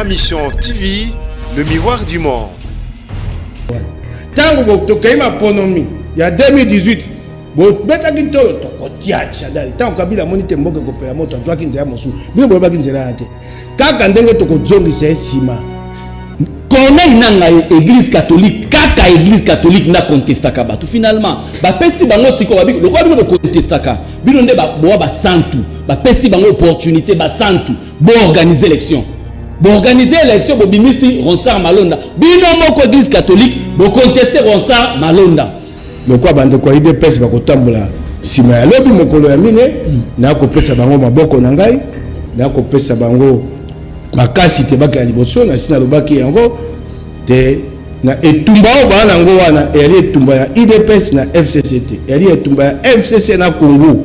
Ma Mission TV, le miroir du monde. Ntango tokei maponomi ya 2018, bobetaki ntolo, tokotia Shadary. Ntango Kabila amoni te mboka ekopela moto, azwaki nzela mosusu. Bino boyebaki nzela ya te, kaka ndenge tokozongisa ye nsima. Corneille Nanga, ye Église catholique, kaka Église catholique nda contestaka bato. Finalement bapesi bango sikoyo, babi lokola bino bocontestaka, bino nde bowa basantu, bapesi bango opportunité, basantu boorganize élection. Boorganize élection, bobimisi Ronsard Malonda. Bino moko Église catholique boconteste Ronsard Malonda. Lokola bandeko ya UDPS bakotambola nsima ya lobi, mokolo ya mine, nakopesa bango maboko na ngai, nakopesa bango makasi te bakela liboso. Na nsi nalobaki yango te, na etumba oyo baa nango wana, eyali etumba ya UDPS na FCC te, eyali etumba ya FCC na Congo.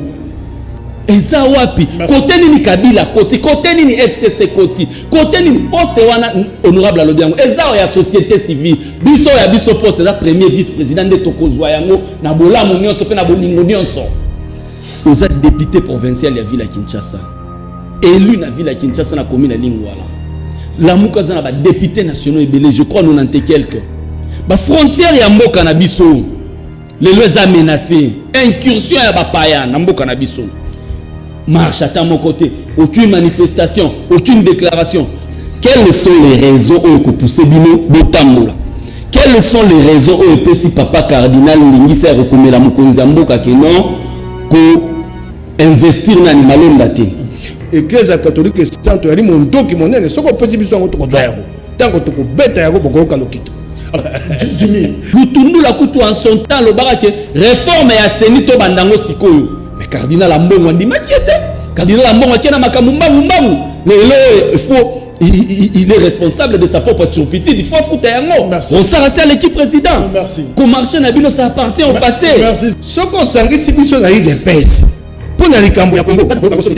Eza wapi kote nini Kabila koti, kote nini FCC koti, kote nini poste wana? Honorable alobi yango, eza oyo ya société civile. Biso ya biso poste eza premier vice président, nde tokozwa yango na bolamu nyonso mpe na bolingo nyonso. Oza député provincial ya ville ya Kinshasa, élu na ville ya Kinshasa, na commune ya Lingwala. Lamuka aza na badéputé nationaux ebele, je crois 90 quelque. Bafrontière ya mboka na biso lelo eza menacé, incursion ya bapaya na mboka na biso. Marche ata moko te, aucune manifestation, aucune déclaration. Quelles sont les raisons oyo kopousse bino botambola? Quelles sont les raisons oyo epesi papa cardinal ndingisa ya kokomela mokonzi ya mboka ke non, koinvestir nani Malonda te? Eklese catholique santo yali mondoki monene. Soki opesi biso yango, tokozwa yango. Ntango tokobeta yango, bokoyoka lokito. Jimmy Lutundula kutu en son temps alobaka ke réforme ya CENI tobanda yango sikoyo, mais cardinal Ambongo andimaki ye te. Cardinal Ambongo atie na makambo mbangu mbangu. Lelo il faut il est responsable de sa propre turpitude, il faut afuta yango. Ronsard asi aleki président. Komarche na bino, ça appartient au passé. Soki osangisi biso na UDPS mpo na likambo ya Kongo, biso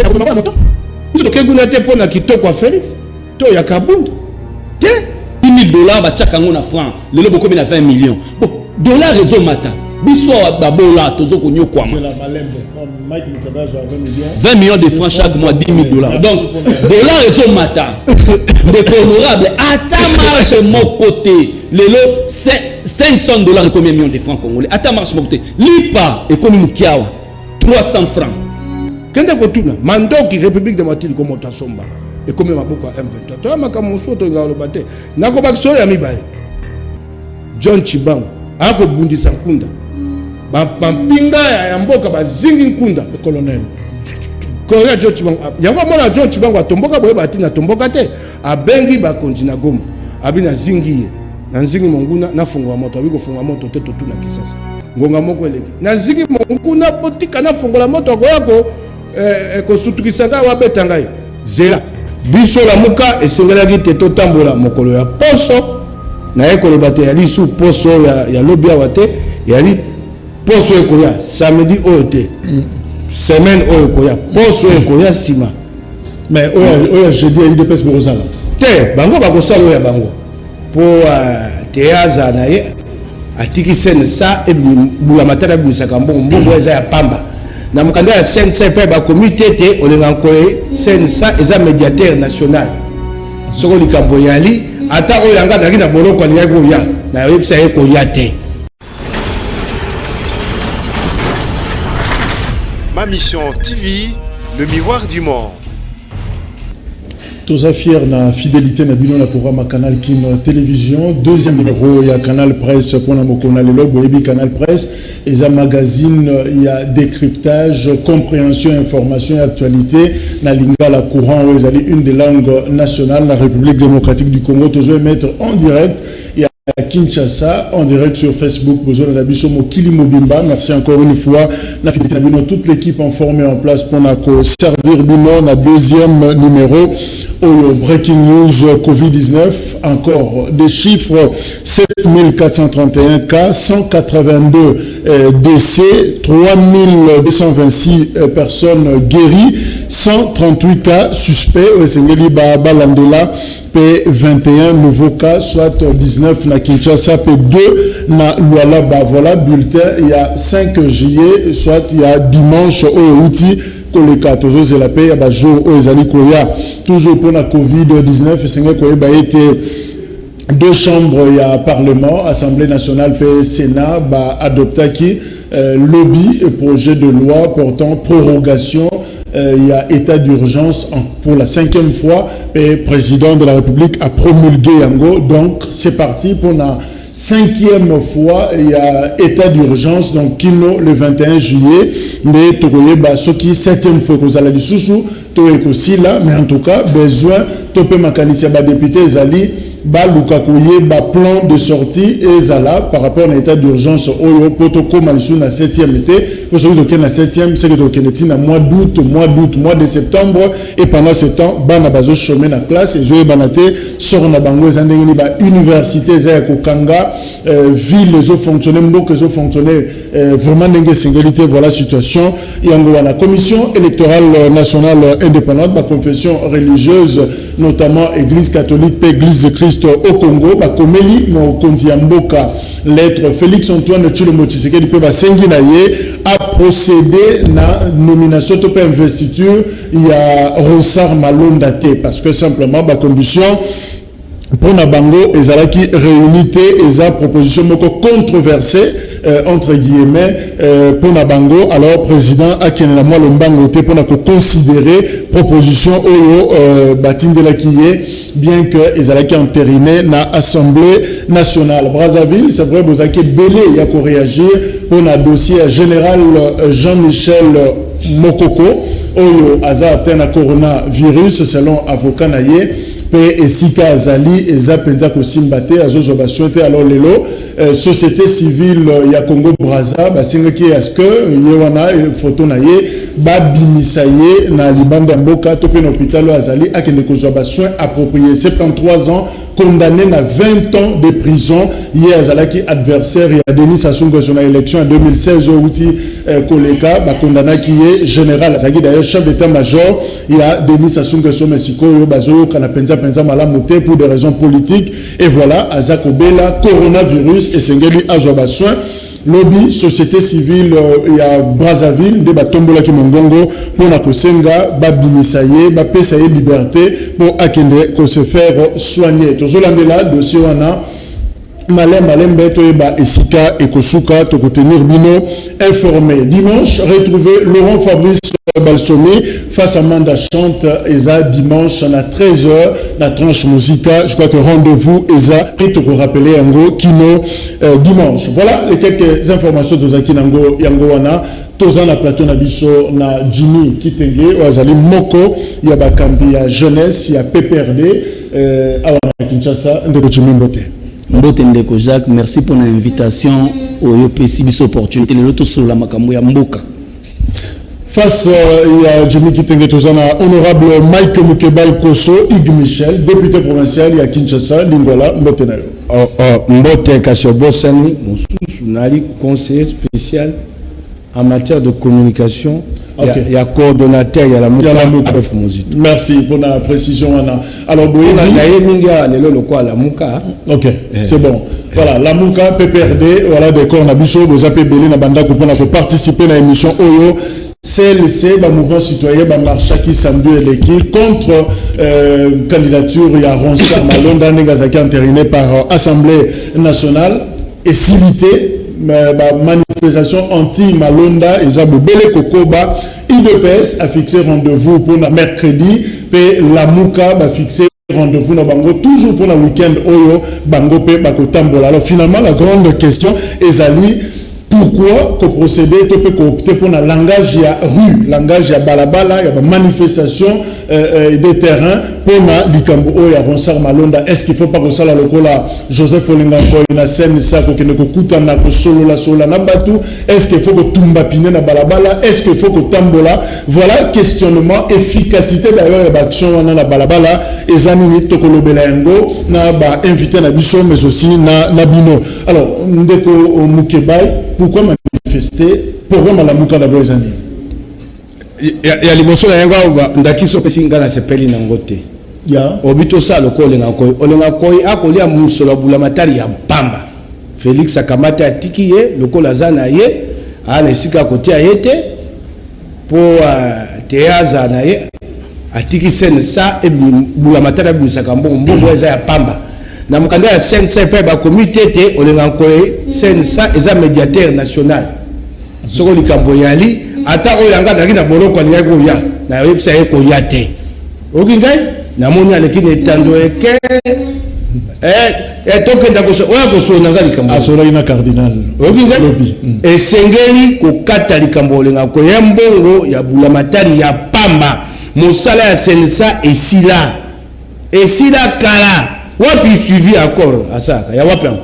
tokei kuna te mpo na kitoko ya Félix to ya Kabundu te. 10 000 $ batiaka yango na franc, lelo bokomi na 20 millions. Bon, dollar ezomata, biso awa babola tozo konyokwama. 20 millions de francs chaque mois, 10 000 $. Donc dollar ezomata. Ndeko honorable, ata marche moko te. Lelo 500 $ ekomi million de francs congolais, ata marche moko te. Lipa ekomi moke awa, 300 francs. Kende kotuna mandoki République démocratique ko moto asomba, ekomi maboko ya M23. Toya makambo mosusu tolingaka koloba te. Nakobakisa oyo ya mibale: John Tshibangu akobundisa Nkunda, bampinga ya mboka bazingi Nkunda. Colonel. Colonel John Tshibangu. Yango amona John Tshibangu atomboka boye, batina atomboka te, abengi bakonzi na Goma, abi nazingi ye, na nzingi monguna, nafungola moto. Abi kofunga moto te, totuna Kisasa. Ngonga moko eleki, nazingi monguna, botika nafungola moto, akoya ko kosutukisa ngai, wabeta ngai. Zela biso Lamuka esengelaki te totambola mokolo ya poso. Naye koloba te, yali su poso ya lobi awa te, yali poso ekoya, samedi oyo te, semaine oyo ekoya, poso ekoya nsima. Mais oyo jeudi ya UDPS bokozala? Te, bango bakosala oyo ya bango, mpo te aza na ye atiki CNSA ebulamatari abimisaka mbongo. Mbongo eza ya pamba. Na mokanda ya CNSA epai bakomi te te olenga nkoye, CNSA eza médiateur national. Soko likambo eyali, ata oyo yanga azalaki na boloko alingaki koya, nayebisa ye koya te. Ma Mission TV, le miroir du monde. Toza fier na fidélité na bino na programme Canal Kin Télévision. Deuxième numéro ya Canal Presse mpona mokolo na lelo. Boyebi, Canal Presse eza magazine ya décryptage, compréhension, information et actualité na lingala courant, oyo ezali une des langues nationales la République démocratique du Congo. Tozo émettre en direct ya Kinshasa, en direct sur Facebook. Besoin de biso mokili mobimba. Merci encore une fois na fidélité na bino. Toute l'équipe en forme et en place pour servir bino na deuxième numéro oyo. Breaking news Covid-19, encore des chiffres: 7431 cas, 182 décès, 3226 personnes guéries. 138 cas suspects oyo esengeli balandela, mpe 21 nouveaux cas, soit 19 na Kinshasa mpe 2 na Lualaba. Voilà bulletin ya 5 juillet, soit ya dimanche oyo euti koleka. Tozozela mpe ya bajour oyo ezali koya. Toujours mpona COVID-19, esengeli koyeba ete deux chambres ya parlement, Assemblée nationale mpe Sénat, baadoptaki lobi projet de loi portant prorogation il y a état d'urgence pour la cinquième fois, et président de la République a promulgué yango. Donc c'est parti pour la cinquième fois, il y a état d'urgence, donc kino le 21 juillet. Mais tokoyeba soki septième fois kozala lisusu to ekosila. Mais en tout cas, besoin to mpe makanisi ya badéputé ezali baluka koyeba plan de sortie ezala par rapport na état d'urgence oyo, mpo tokóma lisusu na septième te, mpo soki tokende na septième, seke tokende ntina mois d'août, mois de septembre. Et pendant ce temps, bana bazochômer na classe, ezoyebana te sort na bango eza ndenge nini, bauniversité eza ya kokanga, ville ezofonctionne, mboka ezofonctionne vraiment ndenge esengeli te. Voilà situation yango wana. Commission électorale nationale indépendante, baconfession religieuse, notamment Église catholique mpe Église de Christ au Congo, bakomeli mokonzi ya mboka lettre, Félix Antoine Tshilombo Tshisekedi, mpe basengi na ye aprocéder na nomination to mpe investiture ya Ronsard Malonda te, parce que simplement bacondition mpona bango ezalaki réuni te. Eza proposition moko controversée, entre guillemets, mpona bango. Alors président akende na mwa lombango te mpona koconsidérer proposition oyo batindelaki ye, bien que ezalaki entériné na Assemblée nationale. Brazzaville, c'est vrai, bozalaki ebele ya koréagir mpona dossier ya général Jean-Michel Mokoko oyo aza atteint na coronavirus selon avocat na ye, mpe esika azali eza mpenza kosimba te, azozwa basoin te. Alors lelo, société civile ya Congo Braza basengaki à ce que ye wana, photo na ye, babimisa ye na libanda ya mboka to mpe na hôpital oyo azali, akende kozwa basoin approprié. 73 ans, condamné na 20 ans de prison. Ye azalaki adversaire ya Denis Sassou Nguesso na élection ya 2016 oyo euti koleka. Bakondanaki ye. Général azalaki d'ailleurs chef d'état major ya Denis Sassou Nguesso, mais sikoyo bazoyokana mpenza mpenza malamu te pour des raisons politiques. Et voilà, aza kobela coronavirus, esengeli azwa basoin. Lobi, société civile ya Brazzaville nde batombolaki mongongo mpona kosenga babimisa ye, bapesa ye liberté mpo akende kose faire soigner. Tozolandela dossier wana malin malembe, toyeba esika ekosuka, tokotenir bino informé. Dimanche, retrouver Laurent Fabrice Balsomi face à Manda Chante, eza dimanche na 13h na Tranche Musica. Je crois que rendez-vous eza et tokorappeler yango kino dimanche. Voilà les quelques informations tozalaki nango yango wana. Toza na plateau na biso na Jimmy Kitenge oyo azali moko ya bakambi ya jeunesse ya PPRD awa na Kinshasa. Ndeko Jimmy, mbote. Mbote, ndeko Jacques. Merci pour l'invitation oyo opesi biso opportunité lelo tosolola makambo ya mboka. Face ya Jimmy Kitenge, toza na honorable Mike Mukebay Koso Hugues Michel, député provincial ya Kinshasa Lingwala. Mbote na yo. Oh, mbote. Kasi obosani mosusu, nali conseiller spécial en matière de communication ya coordonnateur ya Lamuka, Adolphe Muzito. Merci pour la précision wana. Alors boyebi na ye mingi awa lelo lokola Lamuka. Ok, c'est bon. Voilà, Lamuka, PPRD, voilà décor na biso. Boza pe ebele na bandako mpona koparticiper na émission oyo. CLC, ba mouvement citoyen, bamarchaki samedi eleki contre candidature ya Ronsard Malonda ndenge azalaki entériné par Assemblée nationale. Esili te, bamanifestation anti Malonda eza bobele kokoba. UDPS a fixé rendez-vous mpona mercredi, mpe Lamuka bafixé rendez-vous na bango toujours mpona week-end oyo, bango mpe bakotambola. Alors finalement, la grande question ezali: pourquoi koprocéder to mpe koopter mpona langage ya rue, langage ya balabala, ya bamanifestation de terrain mpona likambo oyo ya Ronsard Malonda? Est ce qu'il faut pas kosala lokola Joseph Olenga Nkoy na CNSA, kokende kokutana, kosolola-solola na bato? Est ce qu'il faut kotumba pine na balabala? Est ce qu'il faut kotambola? Voilà questionnement. Efficacité d'ailleurs ya baaction wana na balabala eza nini? Tokolobela yango na bainvité na biso, mais aussi na bino. Alors, ndeko Mukebay, pourquoi manifester? Pourquoi Lamuka d'abord eza nini? Ya liboso na yango awa, ndakisi opesi ngai, nasepeli nango te. Obi tosala lokola Olenga Koi. Olenga Koi akolia mosolo ya bulamatari ya pamba. Félix akamati, atiki ye lokola aza na ye, aa na esika akotia ye te mpo te aza na ye, atiki CNSA. Bulamatari abimisaka mbongo, mbongo eza ya pamba. Na mokanda ya CNSA epai bakomi te te Olenga Nkoi, CNSA eza médiateur national. Soko likambo eyali, ata oyo yanga azalaki na boloko alingaki koya, nayebisa ye koya te. Oyoki ngai, namoni aleki na etando eke tokenda oyo akosolola na ngai likambo. Asololaki na cardinal. Oyoki ngai? Lobi. Esengeli kokata likambo. Olenga koya, mbongo ya bulamatari ya pamba. Mosala ya CNSA esila, esila kala. Wapi suivi accord asalaka ya wapi? Yango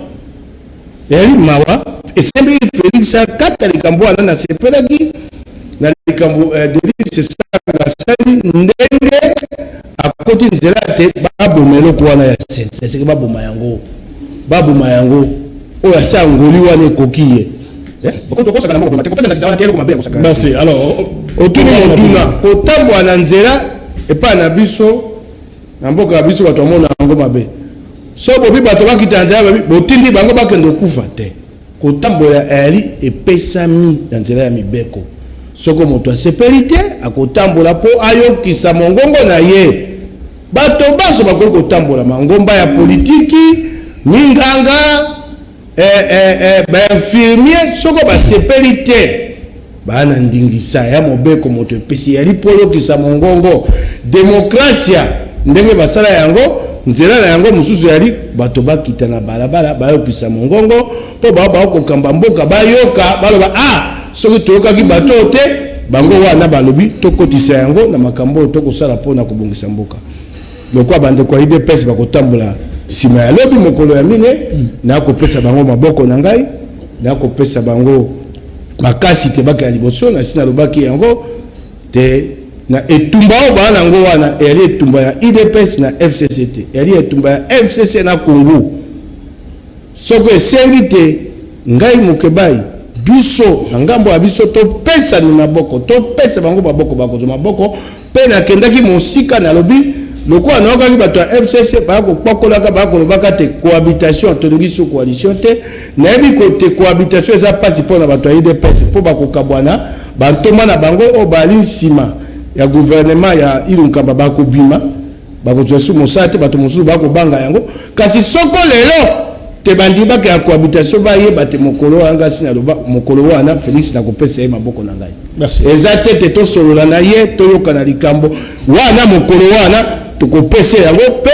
eyali mawa. Esengeli Félix akata likambo wana. Nasepelaki na likambo Delly Sesanga asali, ndenge akoti nzela te baboma eloko wana ya CNSA. Eseke baboma yango, baboma yango. Oyo asa ngoli wana ekoki ye. Okosaka na moko te, kopesa ndakisa wana te, eloko mabe ya kosaka. Merci. Alors, otuni motuna, kotambola na nzela epai na biso, na mboka ya biso, bato bamona yango mabe. So bobi bato bakita na nzela, babi botindi bango bakende kokufa te. Kotambola eyali epesami na nzela ya mibeko. Soko moto asepeli te, akotambola mpo ayokisa mongongo na ye. Bato banso bakoki kotambola, mangomba ya politiki, minganga, bainfirmier. Soko basepeli te, baa na ndingisa ya mobeko moto epesi, yali mpo oyokisa mongongo. Demokrasia, ndenge basala yango, nzela na yango mosusu yali bato bakita na balabala, bayokisa mongongo mpo bao bakokamba mboka bayoka, baloba: "Ah, soki toyokaki bato oyo te, bango wana balobi tokotisa yango na makambo oyo tokosala mpona kobongisa mboka." Lokola bandeko ya UDPS bakotambola nsima ya lobi, mokolo ya mine, nakopesa bango maboko na ngai, nakopesa bango makasi te bakela liboso. Na nsi nalobaki yango te, na etumba oyo baa nango wana, eyali etumba ya UDPS na FCC te, eyali etumba ya FCC na Congo. Soko esengi te ngai Mokebai, biso na ngambo ya biso topesani maboko, topesa bango maboko, bakozwa maboko. Mpe nakendaki mosika, nalobi lokola nayokaki bato ya FCC baya kokpakolaka, baya kolobaka te cohabitation, tolingi su coalition te. Nayebi te cohabitation eza mpasi mpo na bato ya UDPS, mpo bakokabwana. Bantoma na bango oyo bali nsima ya gouvernement ya Ilunkamba bakobima, bakozwa su mosala te. Bato mosusu bakobanga yango. Kasi soko lelo te bandimaka ya cohabitation, bayeba te mokolo wana ngasi naloba, mokolo wana Félix nakopesa ye maboko na ngai. Eza te te tosolola na ye, toyoka na likambo wana. Mokolo wana tokopesa yango. Mpe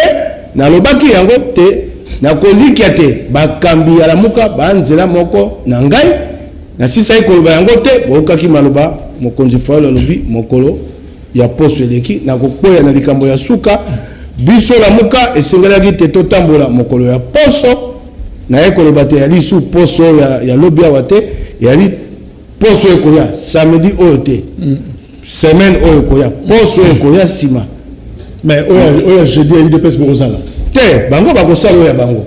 nalobaki yango te, nakolikia te bakambi ya Lamuka banzela moko na ngai. Nasisaki koloba yango te, boyokaki maloba mokonzi Fayulu alobi mokolo ya poso eleki. Nakokwea na likambo ya suka. Biso Lamuka esengelaki te totambola mokolo ya poso. Naye koloba te yali su poso ya lobi awa te, yali poso ekoya, samedi oyo te, semaine oyo ekoya, poso ekoya nsima. Mais oyo jeudi ya UDPS bokozala? Te, bango bakosala oyo ya bango.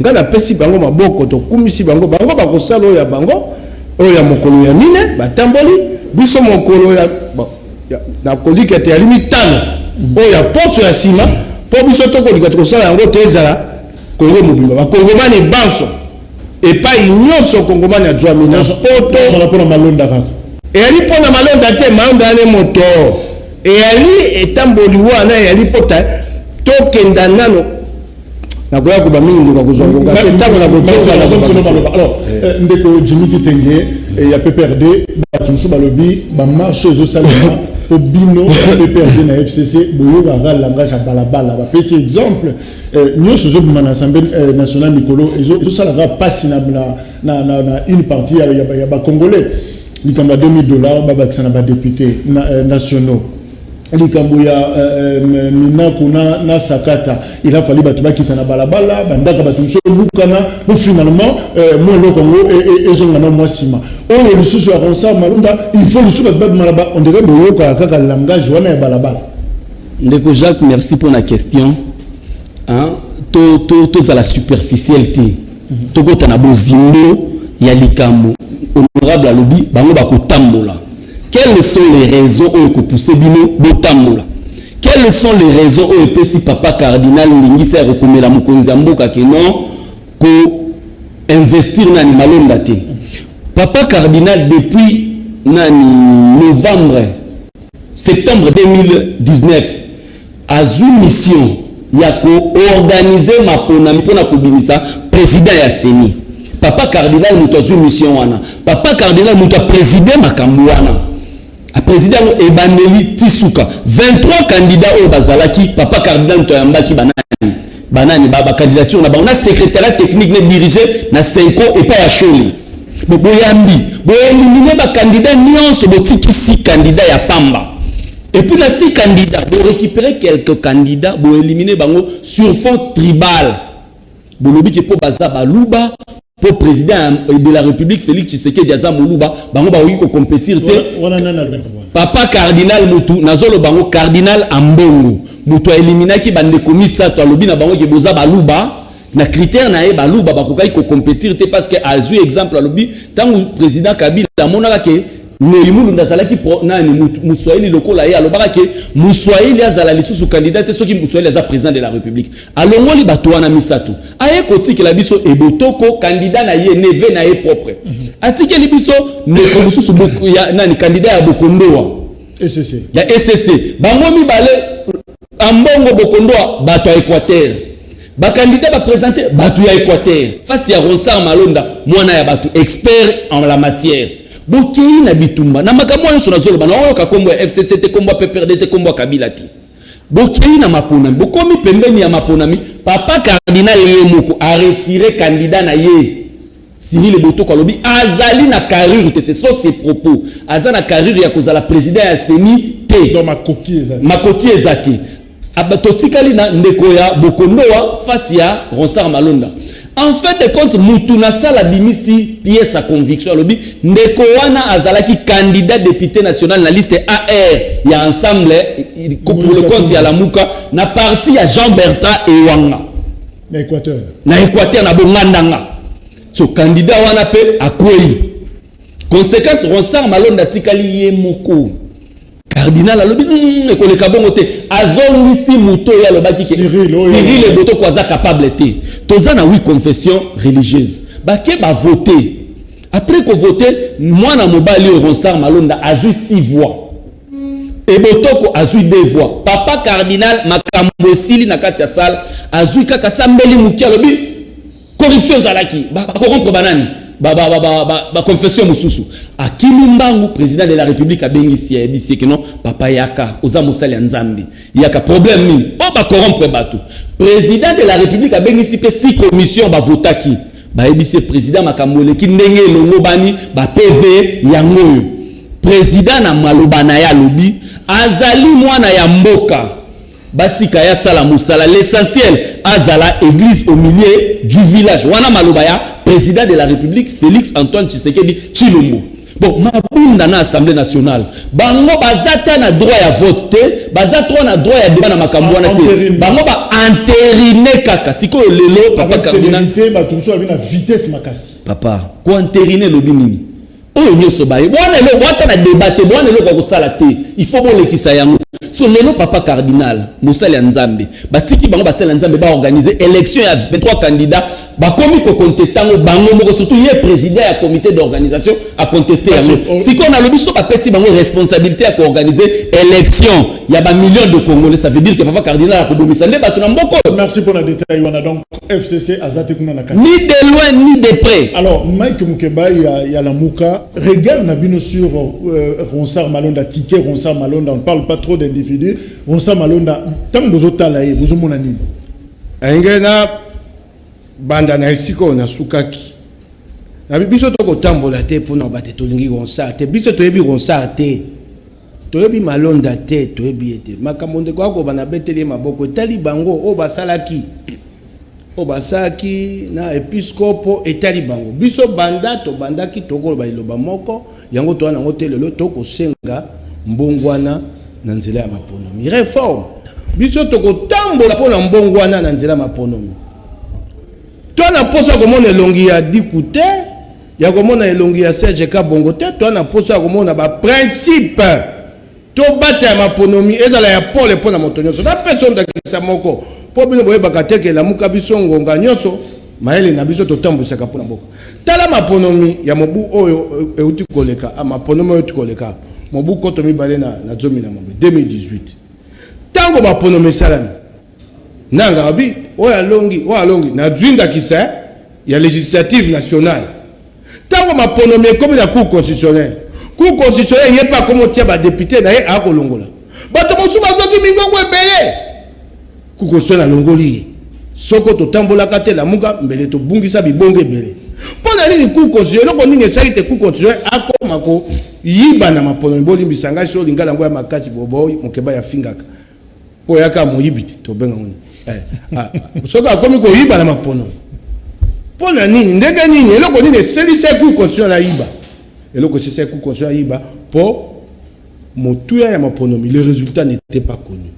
Ngai napesi bango maboko, tokumisi bango. Bango bakosala oyo ya bango, oyo ya mokolo ya mine batamboli. Biso mokolo ya, bon, nakolika te yali mitano oyo ya poso ya nsima, mpo biso tokolika tokosala yango te. Ezala Kongo mobimba, bakongomani banso, epai nyonso kongomani azwami na poto. Ozala mpona malonda kaka? Eyali mpona malonda te, malonda ane moto. Eyali etamboli wana, eyali mpo tokenda nano. Nakoya koba mingi, ndeko akozwa ngonga te ntango na. Alors, ndeko Jimmy Kitenge ya PPRD, bato mosusu balobi bamarche ezosalema po bino PPRD na FCC boyokaka langage ya balabala. Bapesi exemple, nyonso ezobima na Assemblée nationale mikolo ezosalaka mpasi na une partie ya bacongolais. Likambo ya 2000 $ babakisa na badéputé nationaux, likambo ya Minaku na Sakata, il a fallu bato bakita na balabala, bandaka bato mosusu ebukana po finalement mwa eloko yango ezonga na mwa nsima. Oyo lisusu ya Ronsard Malonda, il faut lisusu bato babima na ba, on dirait boyokaka kaka langage wana ya balabala. Ndeko Jacques, merci pour la question, hein? Tozala superficiel te, tokota na bozindo ya likambo. Honorable alobi bango bakotambola. Quelles sont les raisons oyo ekopousse bino botambola? Quelles sont les raisons oyo epesi papa cardinal ndingisa ya kokomela mokonzi ya mboka ke non, ko investir nani Malonda te? Papa cardinal, depuis nani, novembre, septembre 2019, azwi mission ya koorganiser maponami mpona kobimisa président ya CENI. Papa cardinal moto azwi mission wana. Papa cardinal moto apréside makambo wana, apréside yango ebandeli ti suka. 23 candidats oyo bazalaki, papa cardinal moto ayambaki banani banani bacandidature na bango na secrétariat technique ne dirigé na Cinco epai ya Shole. Boyambi, boélimine bacandidat nyonso, botikisi candidat ya pamba. Et puis na six candidats, borécupérer quelques candidats, boélimine bango sur fond tribal. Bolobi ke mpo baza Baluba, mpo président de la République Félix Tshisekedi aza Moluba, bango bakoki kocompétir te. Papa cardinal mutu nazoloba bango, cardinal Ambongo moto aeliminaki bandeko misato. Alobi na bango ke boza Baluba. Na critère na ye, Baluba bakokaki kocompétir te, parce que azwi exemple, alobi ntango président Kabila amonaka ke Ngoyi Mulunda azalaki nani, Moswahili lokola ye, alobaka ke Moswahili azala lisusu candidat te soki Moswahili aza président de la République. Alongoli bato wana misato, aye kotikela biso Ebotoko, candidat na ye, neveu na ye propre. Atikeli biso ndeko mosusu ya nani, candidat ya Bokondoa. ECC. Ya ECC. Bango mibale, Ambongo, Bokondoa, bato ya Équateur. Bacandidat baprésente bato ya Équateur face ya Ronsard Malonda, mwana ya bato, expert en la matière. Bokei na bitumba na makambo nyonso nazoloba, naoyoka nkombo ya FCC te, nkombo ya PPRD te, nkombo ya Kabila te. Bokei na maponami, bokomi pembeni ya maponami, papa cardinal ye moko aretire candidat na ye Cyril Botoko. Alobi azali na carrure te, ce sont ses propos, aza na carrure ya kozala président ya CENI te. Donc makoki eza te. Makoki eza te. Totikali na ndeko ya Bokondoa face ya Ronsard Malonda. En fait de compte, mutu na sala abimisi pièce ya conviction, alobi ndeko wana azalaki candidat député national na liste AR ya Ensemble pour le compte ya Lamuka, na parti ya Jean Bertrand Ewanga. Na Équateur. Na Équateur, na Bongandanga. So candidat wana mpe akwei. Conséquence, Ronsard Malonda atikali ye moko. Cardinal alobi ekoleka bongo te. Azongisi moto oyo alobaki ke Cyril, oyo- Cyril Ebotoko aza capable te. Toza na huit confession religieuse. Bake bavote. Après kovote, mwana mobali oyo Ronsard Malonda azwi 6 voix, Ebotoko azwi 2 voix. Papa cardinal, makambo esili na kati ya salle, azwi kaka sambeli moke, alobi corruption ezalaki, bacorrompre banani, baconfession mosusu. Akimi mbangu. Président de la République abengisi, ayebisi ye ke non, papa, yaka, oza mosali ya Nzambe, yaka. Problème nini oyo bacorrompre bato? Président de la République abengisi mpe six commission bavotaki. Bayebisi ye président makambo eleki ndenge elongo bani baPV yango oyo. Président na maloba na ye alobi azali mwana ya mboka, batika ye asala mosala, l'essentiel azala église au milieu du village. Wana maloba ya président de la République Félix Antoine Tshisekedi Tshilombo. Bon, Mabunda na Assemblée nationale, bango baza ta na droit ya vote te, baza trop na droit ya débat na makambo wana te. Entérine. Bango baentérine kaka. Sikoyo lelo papa Avec cardinal sévérité, bato mosusu babi na vitesse makasi. Papa, koentérine elobi nini? Oyo nyonso baye bwana eloko ata na débat te, bwana eloko ya kosala te, il faut bolekisa yango. So lelo papa cardinal, mosali ya Nzambe, batiki bango basali ya Nzambe baorganize élection ya 23 candidats. Bakomi koconteste yango bango moko, surtout ye président ya comité d'organisation aconteste yango. Sikoyo nalobi, so bapesi bango responsabilité ya koorganize élection ya bamillion de Congolais, ça veut dire que papa cardinal akobomisa nde bato na mboka oyo. Merci pour la détail wana. Donc FCC aza te kuna na kati? Ni de loin ni de près. Alors Mike Mukeba ya Lamuka, regarde na bino sur Ronsard Malonda, ticket Ronsard Malonda, on ne parle pas trop d'individus. Ronsard Malonda, ntango bozotala ye, bozomona nini? Enge na banda na esika oyo nasukaki, nabi biso tokotambola te mpona bato tolingi Ronsard te. Biso toyebi Ronsard te, toyebi Malonda te, toyebi ye te. Makambo ndeko akoba, nabeteli ye maboko. Etali bango oyo basalaki, oyo basalaki na episkopo, etali bango. Biso banda tobandaki, tokoloba liloba moko, yango toza nango te. Lelo tokosenga mbongwana na nzela ya maponomi, réforme. Biso tokotambola mpo na mbongwana na nzela ya maponomi. To na mposa komona elongi ya Diku te. Ya komona elongi ya Serge Kabongo te, toa na posa ya komona ba principe. Tobatela maponomi ezala ya pole mpo na moto nyonso. Napesa yo ndakisa moko mpo bino boyebaka te ke Lamuka biso ngonga nyonso mayele na biso totambwisaka mpo na mboka. Tala maponomi ya mobu oyo euti koleka, maponomi oyo euti koleka mobu 2018, 2018. Ntango maponomi esalami, Nanga abi oyo alongi, oyo alongi. Nazwi ndakisa ya législative nationale. Ntango maponomi ekomi na Cour constitutionnelle, Cour constitutionnelle ye mpe akomi otia badéputé na ye, akolongola bato mosusu bazwaki mingongo ebele. Cour constitutionnelle alongoli ye. Soko totambolaka te Lamuka, mbele tobungisa bibongo ebele. Mpo na nini Cour constitutionnelle, eloko nini esali te Cour constitutionnelle akoma koyiba na maponomi? Bolimbisa ngai so lingala yango ya makasi, bobo mokeba ya fingaka mpo oyaka moyibi te, tobenga ngo nini? Soki akomi koyiba na maponomi, mpo na nini? Ndenge nini? Eloko nini eselisa Cour constitutionnelle ayiba? Eloko eselisa Cour constitutionnelle ayiba, mpo motuya ya maponomi, le résultat n'était pas connu.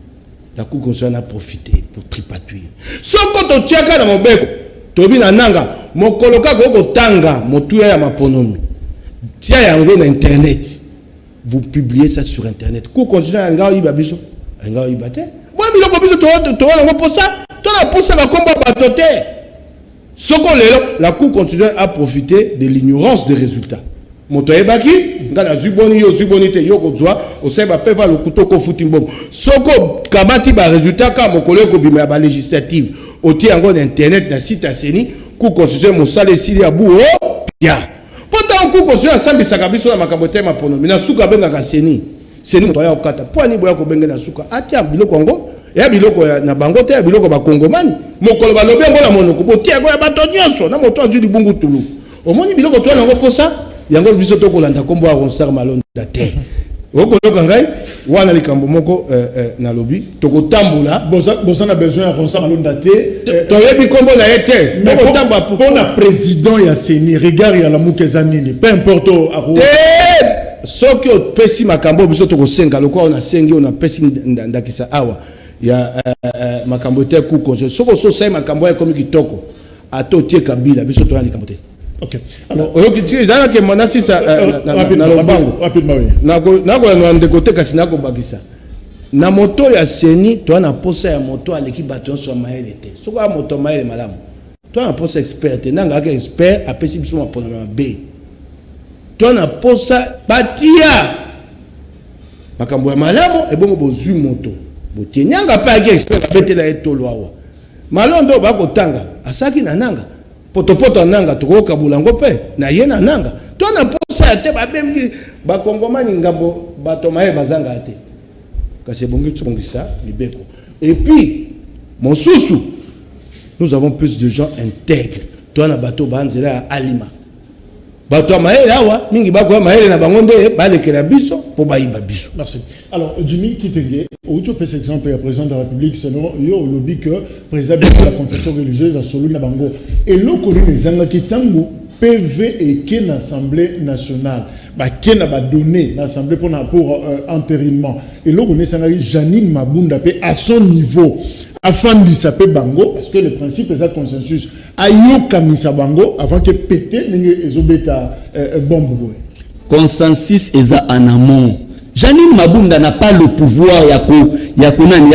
La Cour constitutionnelle a profité pour tripatouiller. Soko totiaka na mobeko, toyebi na nanga mokolo kaka okotanga motuya ya maponomi, tia yango na internet, vous publiez ça sur internet, Cour constitutionnelle alinga oyiba biso, alinga oyiba te. Boya biloko biso toza nango mposa, to na posa bakombo ya bato te. Soko lelo la Cour constitutionnelle a profité de l'ignorance des résultats, moto ayebaki nga nazwi boni, yo ozwi boni te, yo kozwa osali bapeva lokuta, okofuti mbongo. Soko okamati barésultat kaka mokolo ekobima ya balégislative, otie yango na internet, na site ya CENI, Cour constitutionnelle mosala esili ya bu o pia. Mpo ntango Cour constitutionnelle asambisaka biso na makambo te maponomi, na suka abengaka CENI. CENI moto aya kokata. Mpo ani boya kobenge na suka atia biloko yango ya biloko na bango te, ya biloko bakongomani. Mokolo balobi yango na monoko, botia yango ya bato nyonso na moto azwi libungu tulu. Omoni biloko toya nango mposa yango, biso tokolanda nkombo ya Ronsard Malonda te. Okoyoka ngai wana likambo moko nalobi, tokotambola. Boza na besoin ya Ronsard Malonda te. Toyebi nkombo na ye te, tokotambola. Mpona président ya CENI, regard ya Lamuka eza nini? Peu importe. Te, soki opesi makambo oyo biso tokosenga, lokola oyo nasengi, oyo napesi ndakisa awa ya makambo te Cour constitutionnelle, soki ososali makambo oyo ekomi kitoko, ata otie Kabila, biso toya likambo te. Ok. Alors, oyoki ti ezalaki nasisa na lombango, nakoyanola ndeko te, kasi nakobakisa na moto ya CENI. Toya na posa ya moto aleki bato nyonso ya mayele te. Soki aya moto ya mayele malamu, toya na posa expert te. Nanga aka expert, apesi biso mapono mabe. Toya na posa batia makambo ya malamu. Ebongo bozwi moto botie nyanga mpe ayaki expert, babetela ye tolo awa. Malondo oyo bakotanga asalaki na nanga potopoto ya nanga, tokokabola yango mpe na ye na nanga. To na posa ya te babengi bakongomani ngambo, bato maye bazanga te, kasi ebongi tobongisa mibeko. Et puis mosusu, nous avons plus de gens intègres. Toa na bato banzela ya alima, bato ya mayele awa mingi bakoya mayele na bango nde balekela biso mpo bayiba biso. Merci. Alors, Jimmy Kitenge, outi opesa exemple ya président de la République, selon yo olobi que président de la confession religieuse asololi na bango. Eloko nini ezangaki ntango PV eke na Assemblée nationale, bake na badonné na Assemblée mpona pour entérinement? Eloko nini esangaki Janine Mabunda mpe à son niveau afandisa mpe bango? Parce que le principe eza consensus, ayokanisa bango avant ke pete ndenge ezobeta bombe boye. Consensus eza en amont. Janine Mabunda n'a pas le pouvoir ya ko ya ko nani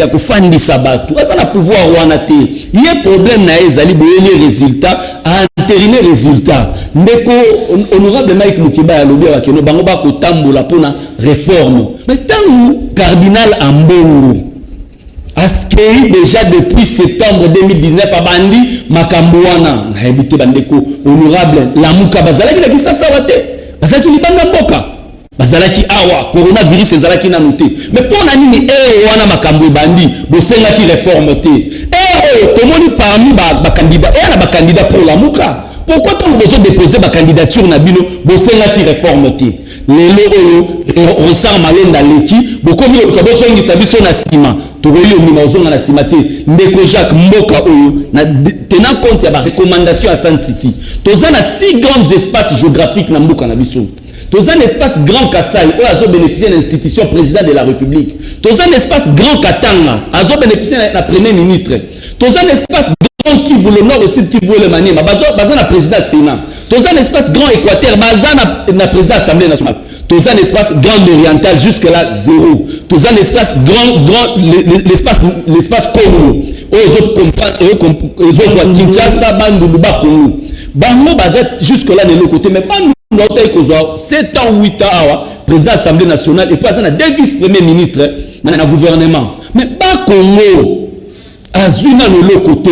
ya kofandisa bato, aza na pouvoir wana te. Ye problème na ye ezali boyeli résultat, entériner résultat. Ndeko honorable Mike Mukiba alobi akeno bango bakotambola mpona réforme, mais ntango cardinal Ambongo askei déjà depuis septembre 2019 abandi makambo wana, nayebi te bandeko honorable Lamuka bazalaki na Kisasa wa te, bazalaki libanda mboka, bazalaki awa, coronavirus ezalaki nanu te. Mais mpo na nini ere wana makambo ebandi bosengaki réforme te? Ere oyo tomoni parmi bacandidat oya na bacandidat pour Lamuka, pourquoi ntango bozodépose bacandidature na bino bosengaki réforme te? Lelo oyo Ronsard Malonda aleki, bokomi koluka bozongisa biso na nsima. Tokoki ondima kozonga na nsima te, ndeko Jacques. Mboka oyo, na tenant compte ya barecommandation ya Sun City, toza na six grands espaces géographiques na mboka na biso. Toza na espace Grand Kasai oyo azobénéficie na institution président de la République, toza na espace Grand Katanga azobénéficie na premier ministre, toza na espace Grand Kivu, le Nord, le Sud Kivu et le Maniema, baza na président Sénat. Toza na espace Grand Équateur, baza na président Assemblée nationale. Toza na espace Grand Oriental, jusque là zéro. Toza na espace grand l'espace Congo oyo ezozwa Kinshasa, Bandundu, Bakongo. Bango baza jusque là na eloko te. Mais Bandundu autaki kozwa 7 ans, 8 ans awa président Assemblée nationale, et puis aza na deux vice premier ministre na gouvernement. Mais Bakongo azwi nano eloko te.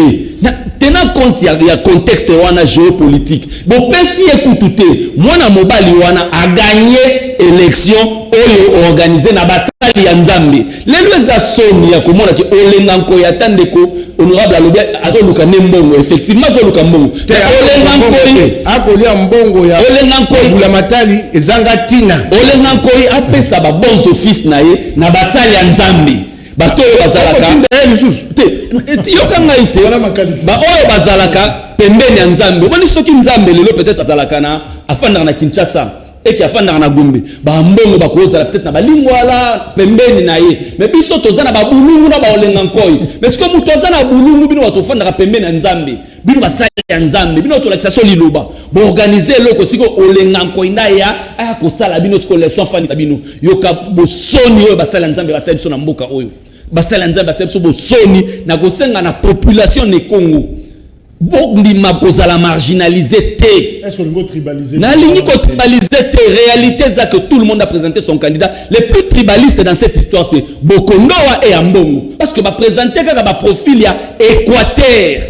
Tenant compte ya contexte wana géopolitique, bopesi ye kutu te. Mwana mobali wana agagner élection oyo organise na basali ya Nzambe. Lelo eza soni ya komona ke Olenga Nkoy, ata ndeko honorable alobi azoluka nde mbongo, effectivement azoluka mbongo. Olenga Nkoy akolia mbongo ya Olenga Nkoy Bula Matali ezanga ntina. Olenga Nkoy apesa babons office na ye na basali ya Nzambe, bato oyo bazalaka lisusu te. Yoka ngai te, baoyo bazalaka pembeni ya Nzambe. Omoni, soki Nzambe lelo peut-être azalaka na afandaka na Kinshasa, eke afandaka na Gombe, bambongo bakozala peut-être na Balingwala pembeni na ye. Mais biso toza na babulungu na baolenga Nkoi. Mais sikoyo moto aza na bulungu, bino bato ofandaka pembeni ya Nzambe, bino basali ya Nzambe, bino tolakisa so liloba, boorganiser eloko. Sikoyo Olenga Nkoi nda ya aya kosala bino sikoyo leçon, afandisa bino. Yoka bosoni oyo basali ya Nzambe basali biso na mboka oyo. Basali ya Nzambe basali biso bosoni. Na kosenga na population ne Congo, bondima kozala marginalisé te. Nalingi kotribaliser te. Réalité eza que tout le monde a présenté son candidat. Les plus tribalistes dans cette histoire, c'est Bokondoa et Ambongo, parce que baprésente kaka baprofil ya Équateur.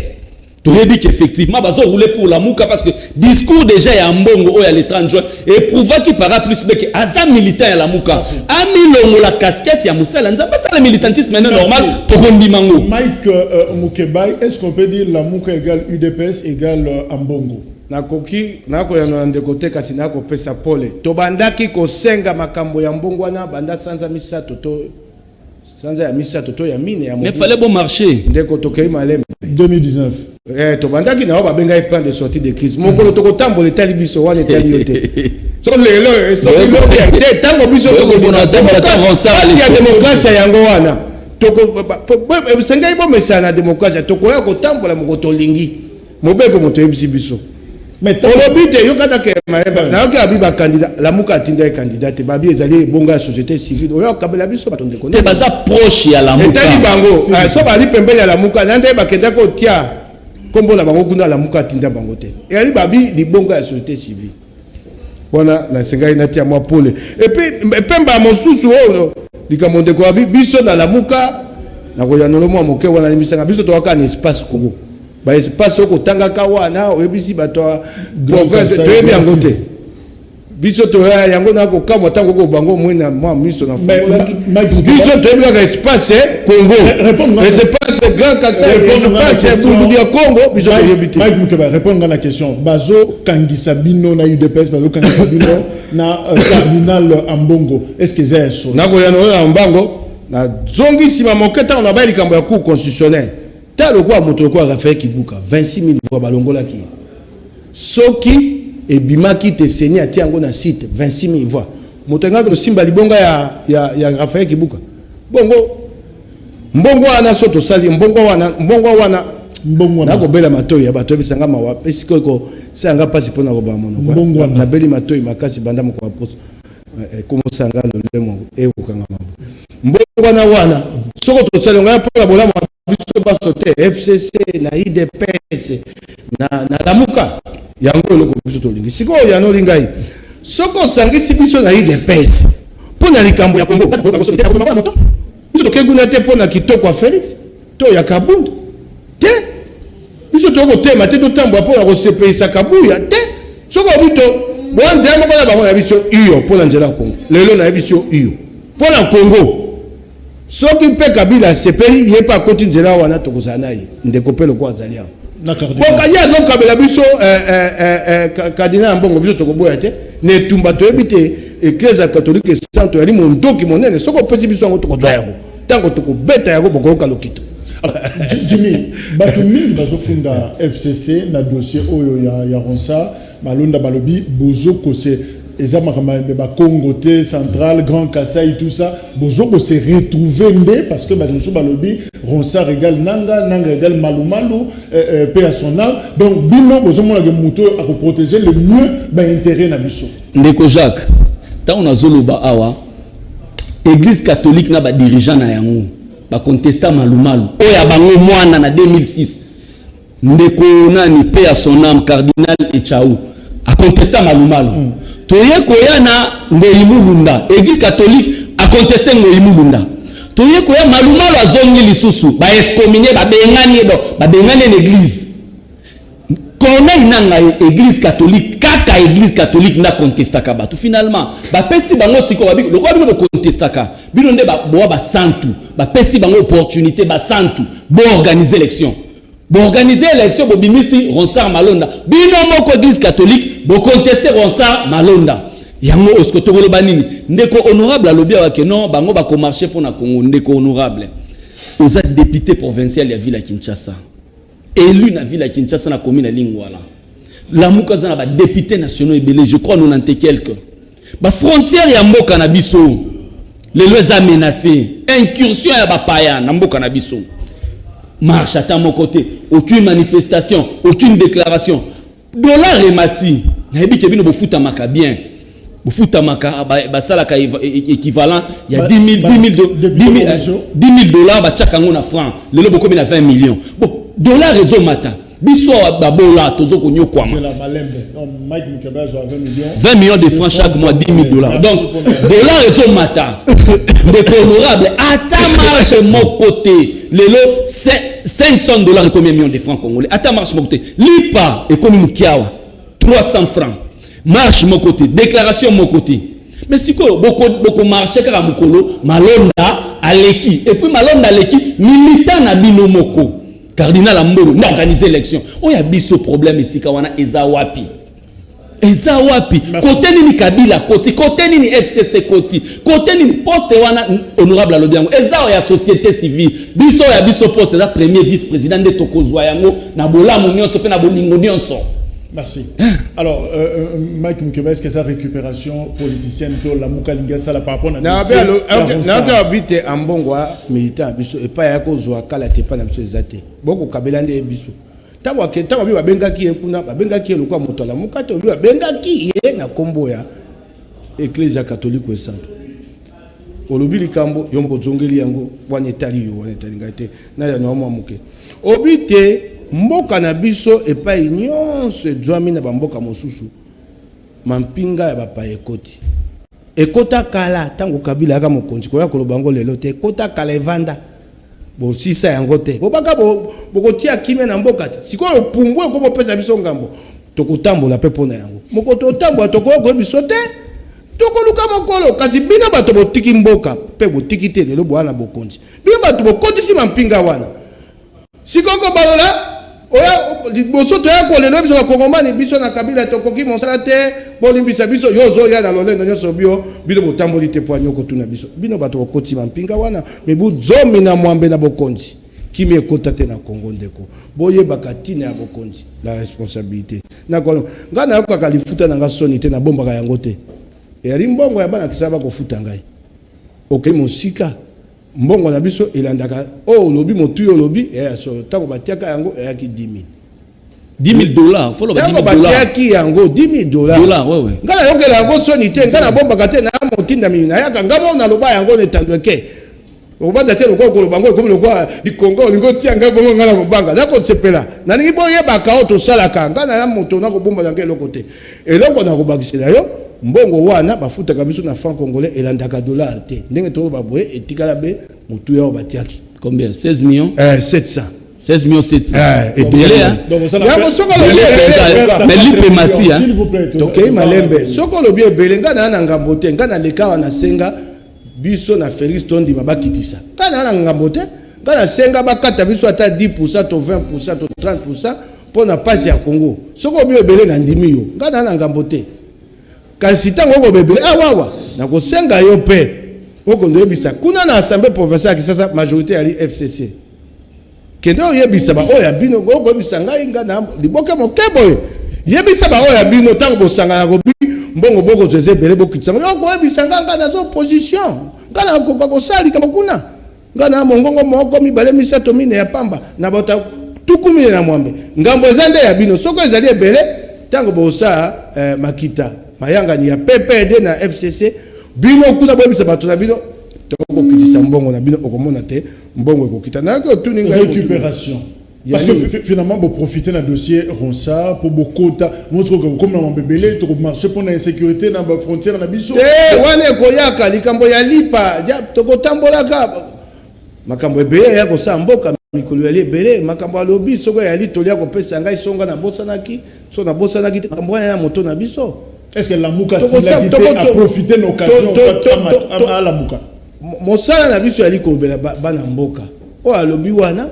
Toyebi qu'effectivement bazorouler pour Lamuka, parce que discours déjà ya Mbongo oyo ya le 30 juin eprouvaki par A plus B ke aza militant ya Lamuka. Amilongola casquette ya mosala Nzambe, asala militantisme ene normal, tokondima ngo. Mike Mukebai, est-ce qu'on peut dire Lamuka égale UDPS égale Ambongo? Nakoki nakoyano na ndeko te, kasi nakopesa pole. Tobandaki kosenga makambo ya mbongo wana banda sanza 3 to sanza ya 3 to ya 4 ya Mais fallait bon marché. Ndeko, tokei malembe. 2019. Tobandaki na oyo babengaki plan de sortie de crise. Mokolo tokotambola etali biso wana, etali yo te. So lelo, soki lobi te, ntango biso pasi ya démocratie yango wana, esengeli bomesana na démocratie. Tokoya kotambola moko tolingi, mobeko moto oyebisi biso. Olobi te, yokata ke nayoki abi bacandidat Lamuka atinda ye candidat te. Babi ezali ebonga ya société civile oyo akabela biso bato. Ndeko, te, baza proche ya Lamuka. Etali bango. So bali pembeni ya Lamuka na nde bakendaki kotia nkombo na bango kuna. Lamuka atinda bango te, eyali babi libonga ya société civile wana. Nasengaki natia mwa pole. Et puis pemba mosusu oyo likambo ndeko abi biso na Lamuka, nakoyanolo mwa moke wana. Yemisanga biso toyaka na espace Congo, baespace oyo kotangaka wana oyebisi bato ya province, toyebi yango te. Biso toya yango na kokamwa ntango oko bango mwe na mwa miso na fungolaki. Biso toyebi kaka espace Congo, espace Grand Kasai, espace Bundu ya Congo, biso toyebi te. Mike Mukeba, répondre à la question. Bazokangisa bino na UDPS, bazokangisa bino na cardinal Ambongo, est ce que eza ya solo? Nakoyana oyo na mbango. Nazongi nsima moke, ntango nabai likambo ya Cour constitutionnelle. Ta lokola moto lokola Rafael Kibuka, 26 000 voix balongolaki ye. Soki ebimaki te, CENI atia yango na site, 26 000 voix, moto alingaki kosimba libonga ya Rafael Kibuka. Bongo mbongo wana, so tosali mbongo wana, mbongo wana Mbongo wana. Nakobela matoi ya bato, oyebisanga mawa esika kosala mpasi mpona kobaa monoko. Mbongo wana. Nabeli matoi makasi banda moko ya poso komosanga lolemo ekokangama. Mbongo wana wana, soko tosali yango ya mpona bolamu ya biso baso te, FCC na UDPS na Lamuka, yango eloko biso tolingi. Sikoyo yanoli ngai, soki osangisi biso na UDPS mpo na likambo ya Kongo, biso tokei kuna te mpo na kitoko ya Félix to ya Kabundu te. Biso tokotema te, totambola mpo na kosepelisa Kabuya te. Soki obi to boya nzela moko na bango na biso iyo mpo na nzela ya Kongo, lelo nayebi biso iyo mpo na Kongo. Soki mpe Kabila asepeli, ye mpe akoti nzela wana, tokozala na ye. Ndeko mpe lokola azali awa na cardinal. Boka ye azokabela biso cardinal ya mbongo, biso tokoboya te. Na etumba toyebi te, Eklese ya Katolike esanto yali mondoki monene. Soki opesi biso yango, tokozwa yango. Ntango tokobeta yango, bokoyoka lokito. Jimmy, bato mingi bazofunda FCC na dossier oyo ya Ronsard Malonda. Balobi bozokose. Eza makambo ya bakongo te, Central, Grand Kasai, tout ça. Bozoko se retrouver nde, parce que bato mosusu balobi Ronsard égale Nanga, Nanga égale Malumalu, paix à son âme. Donc bino bozomonaka moto oyo akoprotéger le mieux baintérêt na biso. Ndeko Jacques, ntango nazoloba awa, Église catholique na badirigeant na yango bacontesta Malumalu oyo ya bango mwana na 2006. Ndeko nani, paix à son âme, cardinal Echau acontesta Malumalu. Toye koya na Ngoi Mulunda, Église catholique aconteste Ngoi Mulunda. Toye koya, Malumalu azongi lisusu, baexcommunier, babengani ye. Donc babengani ye na église. Corneille Nanga ye, Église catholique, kaka Église catholique nde akontestaka bato. Finalement bapesi bango sikoyo, babi lokola bino bokontestaka, bino nde bowa basantu, bapesi bango opportunité, basantu boorganize élection. Boorganize élection, bobimisi Ronsard Malonda. Bino moko Église catholique boconteste Ronsard Malonda. Yango osko tokoloba nini? Ndeko honorable alobi awa ke non, bango bakomarche mpo na Congo. Ndeko honorable, oza député provincial ya ville ya Kinshasa, élu na ville ya Kinshasa, na commune ya Lingwala. Lamuka aza na badéputé nationaux ebele, je crois 90 et quelque. Bafrontière ya mboka na biso lelo eza menacé, incursion ya bapaya na mboka na biso. Marche ata moko te, aucune manifestation, aucune déclaration. Dollar emati, nayebi ke bino bofutamaka bien, bofutamaka, basalaka équivalent ya 10 000 10 000 $, batiaka yango na franc. Lelo bokomi na 20 millions. Bon, dollar ezomata, biso awa babola tozo konyokwama. 20 millions de francs chaque mois, 10 000 $. Donc dollar ezomata. Ndeko honorable, ata marche moko te. Lelo 500 $ ekomi million de francs congolais. Ata marche moko te. Lipa ekomi moke awa, 300 francs. Marche moko te, déclaration moko te. Mais sikoyo bokomarche kaka mokolo Malonda aleki. Et puis Malonda aleki, militant na bino moko, cardinal Ambongo, nde organise élection oyo ya biso. Problème esika wana eza wapi? Eza wapi? Kote nini Kabila koti? Kote nini FCC koti? Kote nini poste wana? Honorable alobi yango, eza oyo ya société civile. Biso oyo ya biso poste eza premier vice président, nde tokozwa yango na bolamu nyonso mpe na bolingo nyonso. Merci. Alors, Mike Mukeba, est-ce que sa récupération politicienne, to Lamuka asala par rapport à Nayoki abi te, Ambongo militant biso epai ya kozwa kala te, epai na biso eza te. Bokokabela nde biso. Ntango ake, ntango abi babengaki ye kuna, babengaki ye lokola moto alamuka te. Obi babengaki ye na nkombo ya Eklezia catholique esantu. Olobi likambo, yo moko ozongeli yango wana, etali yo wana, etali ngai te. Naya na mwa moke, obi te mboka na biso epai nyonso ezwami na bamboka mosusu, mampinga ya bapaya ekoti. Ekota kala ntango Kabila ayaka mokonzi. Koya koloba yango lelo te. Ekota kala, evanda, bosisa yango te. Bobaka bokotia kimia na mboka te. Sikoyo pumbu eko bopesa biso ngambo, tokotambola mpe mpo na yango. Moko totambola, tokoya koyebi biso te, tokoluka mokolo. Kasi bino bato botiki mboka mpe botiki te, lelo boya na bokonzi, bino bato bokotisi mampinga wana. Sikoyo kobalola oya liboso, toya kolela biso bakongomani, biso na Kabila tokoki mosala te, bolimbisa biso. Yo ozoya na lolendo nyonso, bio bino botamboli te po ani okotuna biso. Bino bato bokoti mampinga wana, mibu 18 na bokonzi, kimi ekota te na Kongo. Ndeko, boyebaka ntina ya bokonzi, la responsabilité. Ngai nayokaka lifuta na nga soni te, nabombaka yango te. Eyali mbongo ya bana kisala, bakofuta ngai. Okei mosika, mbongo na biso elandaka oyo olobi, motuya olobi eya solo. Ntango batiaka yango, eyaki 10 000. 10 000 $, faut loba 10 000 dollars. Batiaki yango 10 000 $. Dollars, ouais. Ngai nayokela yango soni te, ngai nabombaka te. Na motindami nayaka, ngai mo naloba yango na etando eke. Obanza te lokola koloba ngo ekomi lokola likongo olingi otia ngai bongo. Ngai nakobanga, nakosepela, nalingi boyebaka oyo tosalaka. Ngai naya moto nakobomba na ngai eloko te. Eloko nakobakisela yo, mbongo wana bafutaka biso na franc congolais elandaka dollar te. Ndenge toloba boye, etikala be motuya oyo batiaki. Combien? 16 millions? 700. 16 millions 700. Yango soki olobi ebele. Mais lipa emati. Tokei malembe. Soki olobi ebele, ngai naa na ngambo te. Ngai naleka awa, nasenga biso na Félix tondima bakitisa. Ngai naa na ngambo te. Ngai nasenga bakata biso ata 10 % to 20 % to 30 % mpo na pasi ya Congo. Soki obi ebele, na ndimi yo. Ngai naa na ngambo te. Kasi ntango okoba ebele awawa, nakosenga yo mpe okondo oyebisa kuna na assemblée provinciale ya Kisasa, majorité yali FCC. Kende oyebisa baoyo ya bino, okoyebisa ngai, ngai na liboke moke boye. Yebisa baoyo ya bino, ntango bosangana kobi mbongo bokozwa eza ebele, bokitisa yango. Yo koyebisa nga, nga naza opposition, nga nakoka kosala likambo kuna. Nga na mongongo moko, mibale, misato, mine ya pamba na bato 48. Ngambo eza nde ya bino. Soki ezali ebele, ntango bosala makita mayangani ya PPRD na FCC, bino kuna boyebisa bato na bino, tokokitisa mbongo na bino. Okomona te mbongo ekokita. Nayoki otuni ngai. Récupération. Parce que finalement, vous profitez d'un dossier Ronsard pour beaucoup de comme dans bébé, pour marcher pour l'insécurité dans la frontière na biso. Eh, wana ekoyaka likambo ya lipa, tokotambolaka makambo ebele ya kosala mboka. Mikolo yali ebele, makambo alobi soko yali tolia kopesa ngai songa, nabosanaki so nabosanaki te makambo wana ya moto na biso. Est-ce que Lamuka a profité de l'occasion à Lamuka? Mosala na biso yali kolobela bana mboka. Oyo alobi wana,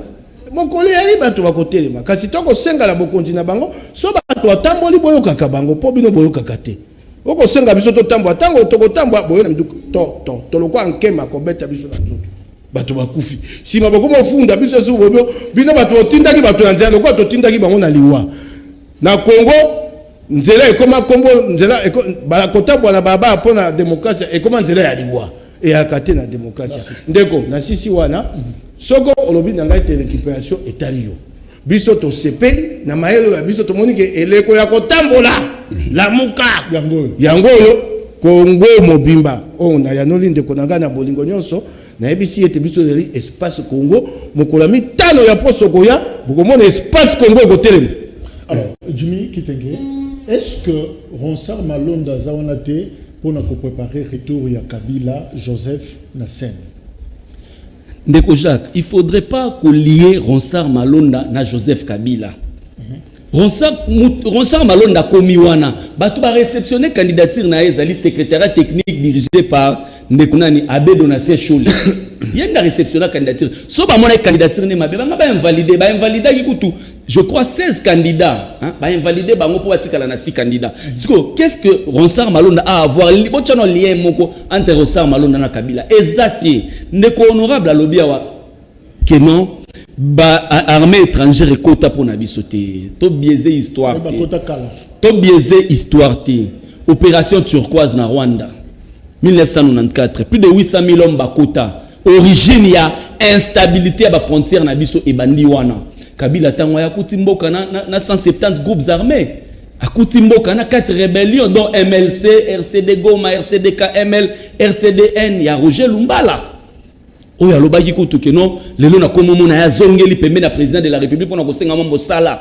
mokolo yali bato bakotelema, kasi tokosenga na bokonzi na bango, so bato batamboli, boyokaka bango, mpo bino boyokaka te. Okosenga biso totambola, ntango tokotambola boyo na minduku to to tolokwa nkema kobeta biso na nzoto, bato bakufi. Nsima bokoma ofunda biso esu bobio, bino bato botindaki bato na nzela lokola totindaki bango na liwa. Na Congo, nzela ekoma kombo nzela kotambola na balabala mpo na démocratie ekoma nzela ya liwa. Eyaka te na démocratie. Ndeko nasisi wana, soko olobi na ngai te récupération etali yo, biso tosepeli na mayele oyo ya biso. Tomoni ke eleko ya kotambola, Lamuka yango oyo, Kongo mobimba oyo. Nayanoli ndeko na ngai na bolingo nyonso, nayebisi ete biso ezali Espace Congo. Mokolo ya mitano ya poso koya, bokomona Espace Congo ekotelema. Alors, Jimmy Kitenge, est-ce que Ronsard Malonda aza wana te mpona kopréparer retour ya Kabila Joseph na scène? Ndeko Jacques, il faudrait pas kolier Ronsard Malonda na Joseph Kabila. Ronsard Malonda komi wana, bato baréceptionne candidature na ye, ezali secrétariat technique dirigé par ndeko nani, Abbé Donatien Shole. Ye nde aréceptionne candidature. So bamonaki candidature nde mabe, banga bainvalide. Bainvalidaki kutu, je crois, 16 candidats, hein, bainvalide bango mpo batikala na 6 candidats. Sikoyo, qu'est ce que Ronsard Malonda a avoir? Botia no lien moko entre Ronsard Malonda na Kabila eza te. Ndeko honorable alobi awa ke non, ba armée étrangère ekota mpo na biso te. Tobiaise histoire te. Tobiaise histoire te. Opération Turquoise na Rwanda, 1994, plus de 800 000 hommes bakota. Origine ya instabilité ya bafrontière na biso ebandi wana. Kabila, ntango aya, akuti mboka na 170 groupes armés, akuti mboka na 4 rébellions, dont MLC, RCD Goma, RCDK ML, RCDN ya Roger Lumbala, oyo alobaki kutu ke non, lelo nakomomona ye azongeli pembeni ya président de la République mpona kosenga mwa mosala.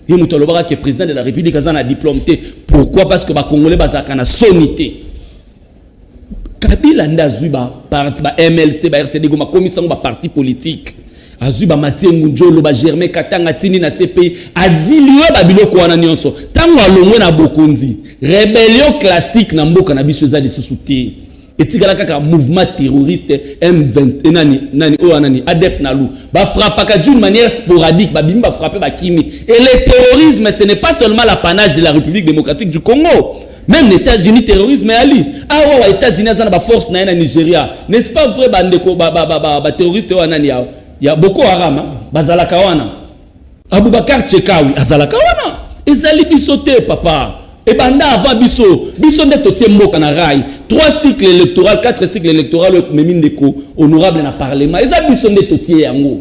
Ye moto alobaka ke président de la République aza na diplôme te. Pourquoi? Parce que Bacongolais bazalaka na soni te. Kabila nde azwi ba MLC, ba RCD Goma, akomisa yango baparti politique. Azwi bamathieu Ngunjolo, bagermain Katanga, tindi na CPI, adilie babiloko wana nyonso. Ntango alongwe na bokonzi, rébellion classique na mboka na biso eza lisusu te. Etikala kaka mouvement terroriste M20 nani nani oyo nani, ADF Nalu. Bafrappaka d'une manière sporadique, babimi, bafrappe, bakimi. Et le terrorisme, ce n'est pas seulement l'apanage de la République démocratique du Congo. Même les États-Unis, terrorisme ali awa wa États-Unis aza na baforce na ye na Nigeria, n'est-ce pas vrai? Bandeko baterroriste oyo nani ya Boko Haram bazalaka wana, Abubakar Shekau azalaka wana. Ezali biso te, papa, ebanda avant biso. Biso nde totie mboka na rail. Trois cycles électoral, quatre cycles électoral oyo ekomemi ndeko honorable na parlement, eza biso nde totie yango.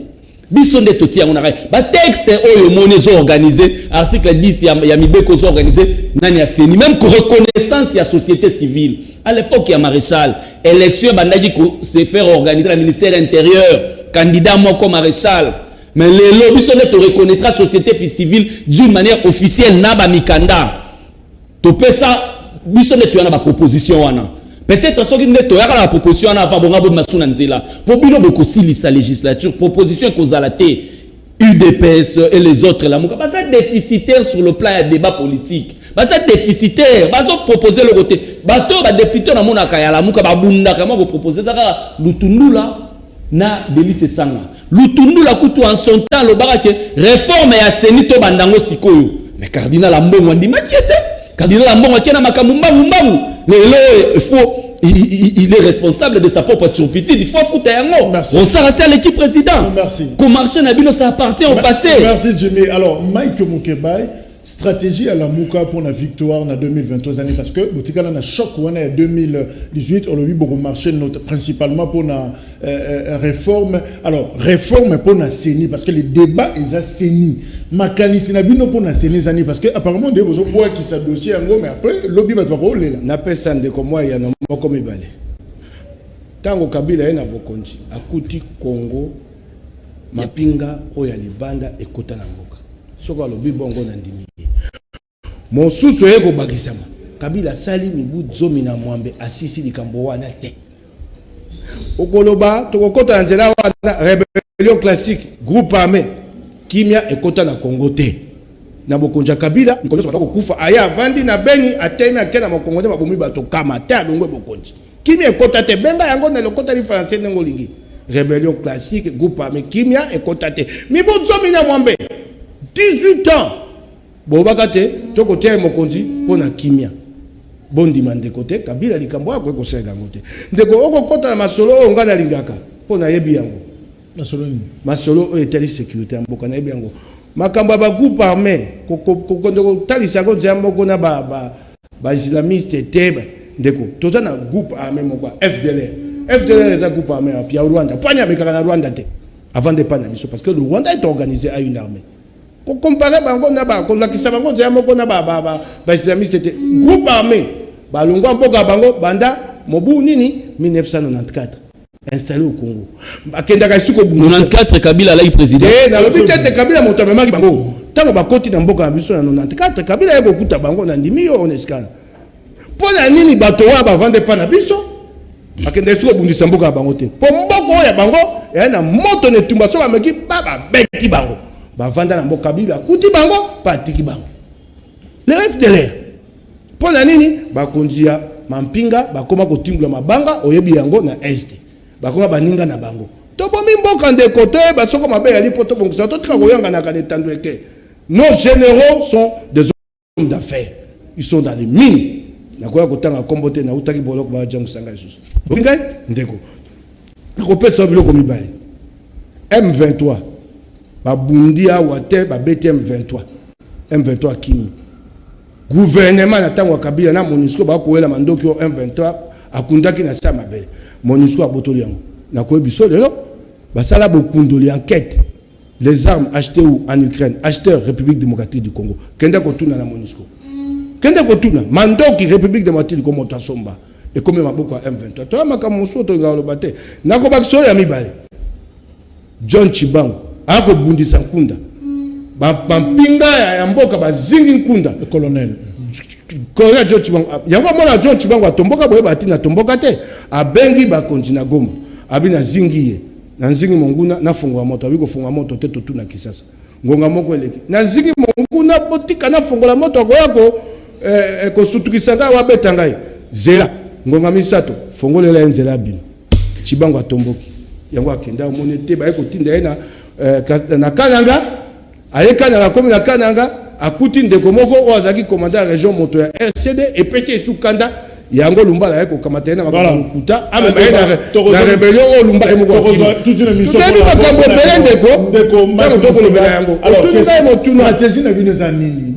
Biso nde totie yango na rail. Batexte oyo omoni ezoorganize, article 10 ya mibeko ezoorganize nani ya CENI, même reconnaissance ya société civile. À l'époque ya maréchal, élection ebandaki se faire organiser na ministère intérieur, candidat moko maréchal. Mais lelo biso nde toreconnaîtra société civile d'une manière officielle na bamikanda topesa. Biso nde toya na baproposition wana. Peut-être soki nde toyaka na baproposition wana avant, bonga bobima su na nzela, mpo bino bokosilisa législature, proposition ekozala te. UDPS et les autres, Lamuka, baza déficitaire sur le plan ya débat politique, baza déficitaire, bazopropose eloko te. Bato oyo badéputé namonaka ya Lamuka babundaka mwa kopropose, eza kaka Lutundula na Delly Sesanga. Lutundula kutu en son temps alobaka ke réforme ya CENI tobanda yango sikoyo, mais cardinal Ambongo andimaki ye te. Cardinal Ambongo atie na makambo mbangu mbangu. Lelo il faut il est responsable de sa propre turpitude, il faut afuta yango. Ronsard asi aleki président. Merci. Komarché na bino, ça appartient au passé. Merci Jimmy. Alors Mike Mukebay. Stratégie ya Lamuka pour la victoire en 2023 années, parce que botikala na choc wana ya 2018, olobi bokomarcher principalement pour la réforme. Alors réforme pour la CENI, parce que le débat eza CENI. Makanisi na bino pour la CENI ezani, parce que apparemment nde bozobwakisa dossier yango, mais après lobi bato bakolela. Napesa ndeko mwa eyano moko mibale. Ntango Kabila ye na bokonzi, akuti Congo mapinga oyo ya libanda ekota na mboka. Soki alobi bongo, na ndimi ye. Mosusu eye kobakisama, Kabila asali mibu 18, asisi likambo wana te. Okoloba tokokɔta na nzela wana, rébellion classique, groupe armé, kimia ekɔta na Congo te. Na bokonzi ya Kabila, mikolo nyonso bato kokufa. Aye avandi na Beni, atemi, ake na mokongo nde babomi bato kama te. Alongwe bokonzi, kimia ekɔta te. Benga yango na lokota lifalanse ndenge olingi, rébellion classique, groupe armé, kimia ekɔta te. Mibu 18, 18 ans, bolobaka te tokotia ye mokonzi mpo na kimia. Bondima ndeko te, Kabila likambo oyo akoki kosalela yango te. Ndeko, okokɔta na masolo oyo ngai nalingaka mpo nayebi yango. Masolo nini? Masolo oyo etali sécurité ya mboka, nayebi yango. Makambo ya bagroupe armé, kokende kotalisa yango nzela moko na baislamiste te. Ndeko, toza na groupe armé moko ya FDLR. FDLR eza groupe armé ya Rwanda. Poani amekaka na Rwanda te avant de na biso, parce que le Rwanda est organisé, a une armée. Kocomparer bango na kolakisa bango nzela moko na baislamiste te. Groupe armé balongwa mboka bango banda mobu nini? 1994, installé au Congo, bakendaka esi kobundisa. 94, Kabila alaki président. Te, nalobi te ete Kabila moto amemaki bango. Ntango bakoti na mboka na biso na 94, Kabila ye kokuta bango. Na ndimi yo ona esikana. Mpo na nini bato wana bavande mpa na biso, bakende esi kobundisa mboka ya bango te? Mpo mboka oyo ya bango eya na moto na etumba. So bameki ba babeti bango, bavanda na mboka. Kabila akuti bango mpe atiki bango, le FDLR. Mpo na nini bakonzi ya mampinga bakóma kotimbola mabanga? Oyebi yango, na Est bakóma baninga na bango. Tobomi mboka, ndeko. Toyeba soko mabe yali mpo tobongisa, totika koyanganaka na etando eke. Nos généraux sont des hommes d'affaires, ils sont dans les mines. Nakoya kotanga nkombo te, nautaki boloko, bajangusanga lisusu. Oki ngai ndeko, nakopesa biloko mibale. M23 babundi awa te, babeti M23, M23 akimi. Gouvernement na ntango ya Kabila na MONUSCO bakowela mandoki oyo M23 akundaki na se ya mabele. MONUSCO abotoli yango. Nakoyebi biso lelo basala bokundoli, enquête, les armes achetées où? En Ukraine. Acheteur, République démocratique du Congo. Kende kotuna na MONUSCO, kende kotuna mandoki, République démocratique du Congo moto asomba. Ekomi maboko ya M23. Toya makambo mosusu tolingaka koloba te. Nakobakisa oyo ya mibale. John Tshibangu akobundisa nkunda, bampinga ya mboka bazingi nkunda. Colonel. Colonel John Tshibangu. Yango amona John Tshibangu atomboka boye, batina atomboka te. Abengi bakonzi na Goma, abi nazingi ye, na nzingi monguna, nafungola moto. Abi kofunga moto te, totuna Kisasa. Ngonga moko eleki, nazingi monguna, botika nafungola moto, akoya ko kosutukisa ngai, wabeta ngai. Zela ngonga 3, fongolela ye nzela, abima. Tshibangu atomboki yango, akenda, omoni te baye kotinda ye na Kananga. Aye Kananga, akomi na Kananga, akuti ndeko moko oyo azalaki commandant ya région, moto ya RCD. Epesi esu kanda yango, Lumbala aye kokamata ye na makambo lokuta, amema ye na rébellion oyo Lumba ye moko. Toyebi makambo ebele, ndeko. Ntango tokolobela yango, stratégie na bino eza nini?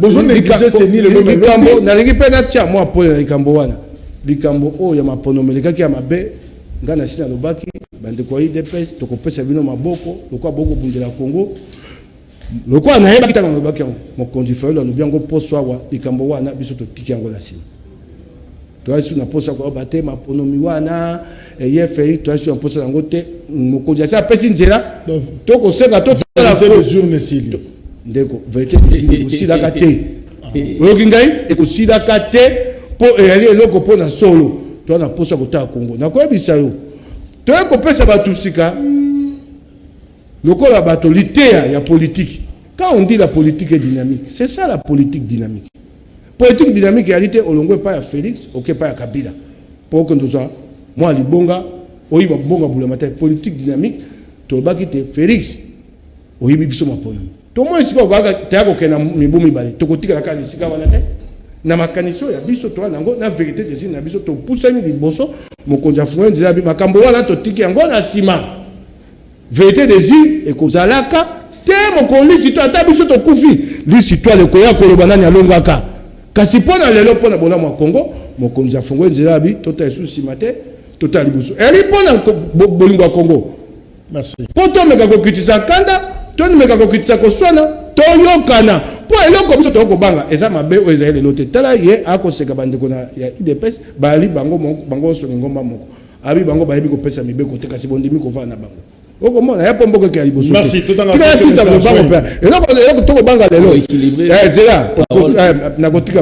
Likambo nalingi mpe natia mwa pole na likambo wana, likambo oyo ya maponomo elekaki ya mabe. Ngai na si nalobaki, bandeko ya UDPS, tokopesa bino maboko lokola bokobundela Congo. Lokola nayebaki ntango nalobaki yango, mokonzi Fayulu alobi yango poso awa. Likambo wana, biso totiki yango na nsima. Toyai su na posa koyoba te maponomi wana eye Félix, toyai su na posa yango te. Mokonzi asi apesi nzela, tokosenga. Totala. Ndeko, vérité ekosilaka te. Oyoki ngai? Ekosilaka te, mpo eyali eloko mpo na solo. Toza na posa kotala Kongo. Nakoyebisa yo, toye kopesa bato sika lokola bato liteya ya politique. Quand on dit la politique est dynamique, c'est ça la politique dynamique. Politique dynamique eyali te olongo epai ya Félix, oke epai ya Kabila mpo okende ozwa mwa libonga, oyiba mbongo bulama te. Politique dynamique, tolobaki te Félix oyibi biso maponami. Tomoni esika okaka taya kokende na mibu 2, tokotikala kaka na esika wana te. Na makanisi oyo ya biso toya nango na vérité des urnes na biso, topusani liboso. Mokonzi afungoli nzela, bi makambo wana totiki yango na nsima. Vérité des urnes ekozalaka. Te, mokolo lisitwale, ata biso tokufi, lisitwale ekoya koloba nani alongaka. Kasi mpo na lelo, mpo na bolamu ya Congo, mokonzi afungoli nzela ya bi tota esusu nsima te, totala liboso. Eyali mpo na bolingo ya Congo. Merci. Mpo tomeka kokitisa kanda, tomeka kokitisa koswana, toyokana, mpo eloko biso tokoki kobanga eza mabe oyo ezali lelo te. Tala, ye akoseka bandeko na ya UDPS, bali bango moko, bango nyonso lingomba moko. Abi bango bayebi kopesa mibeko te, kasi bondimi kovanda na bango. Okomona ya mpo mboka ekea liboso. Merci. Tikala sista lombango mpe eloko tokobanga lelo. Zela, nakotika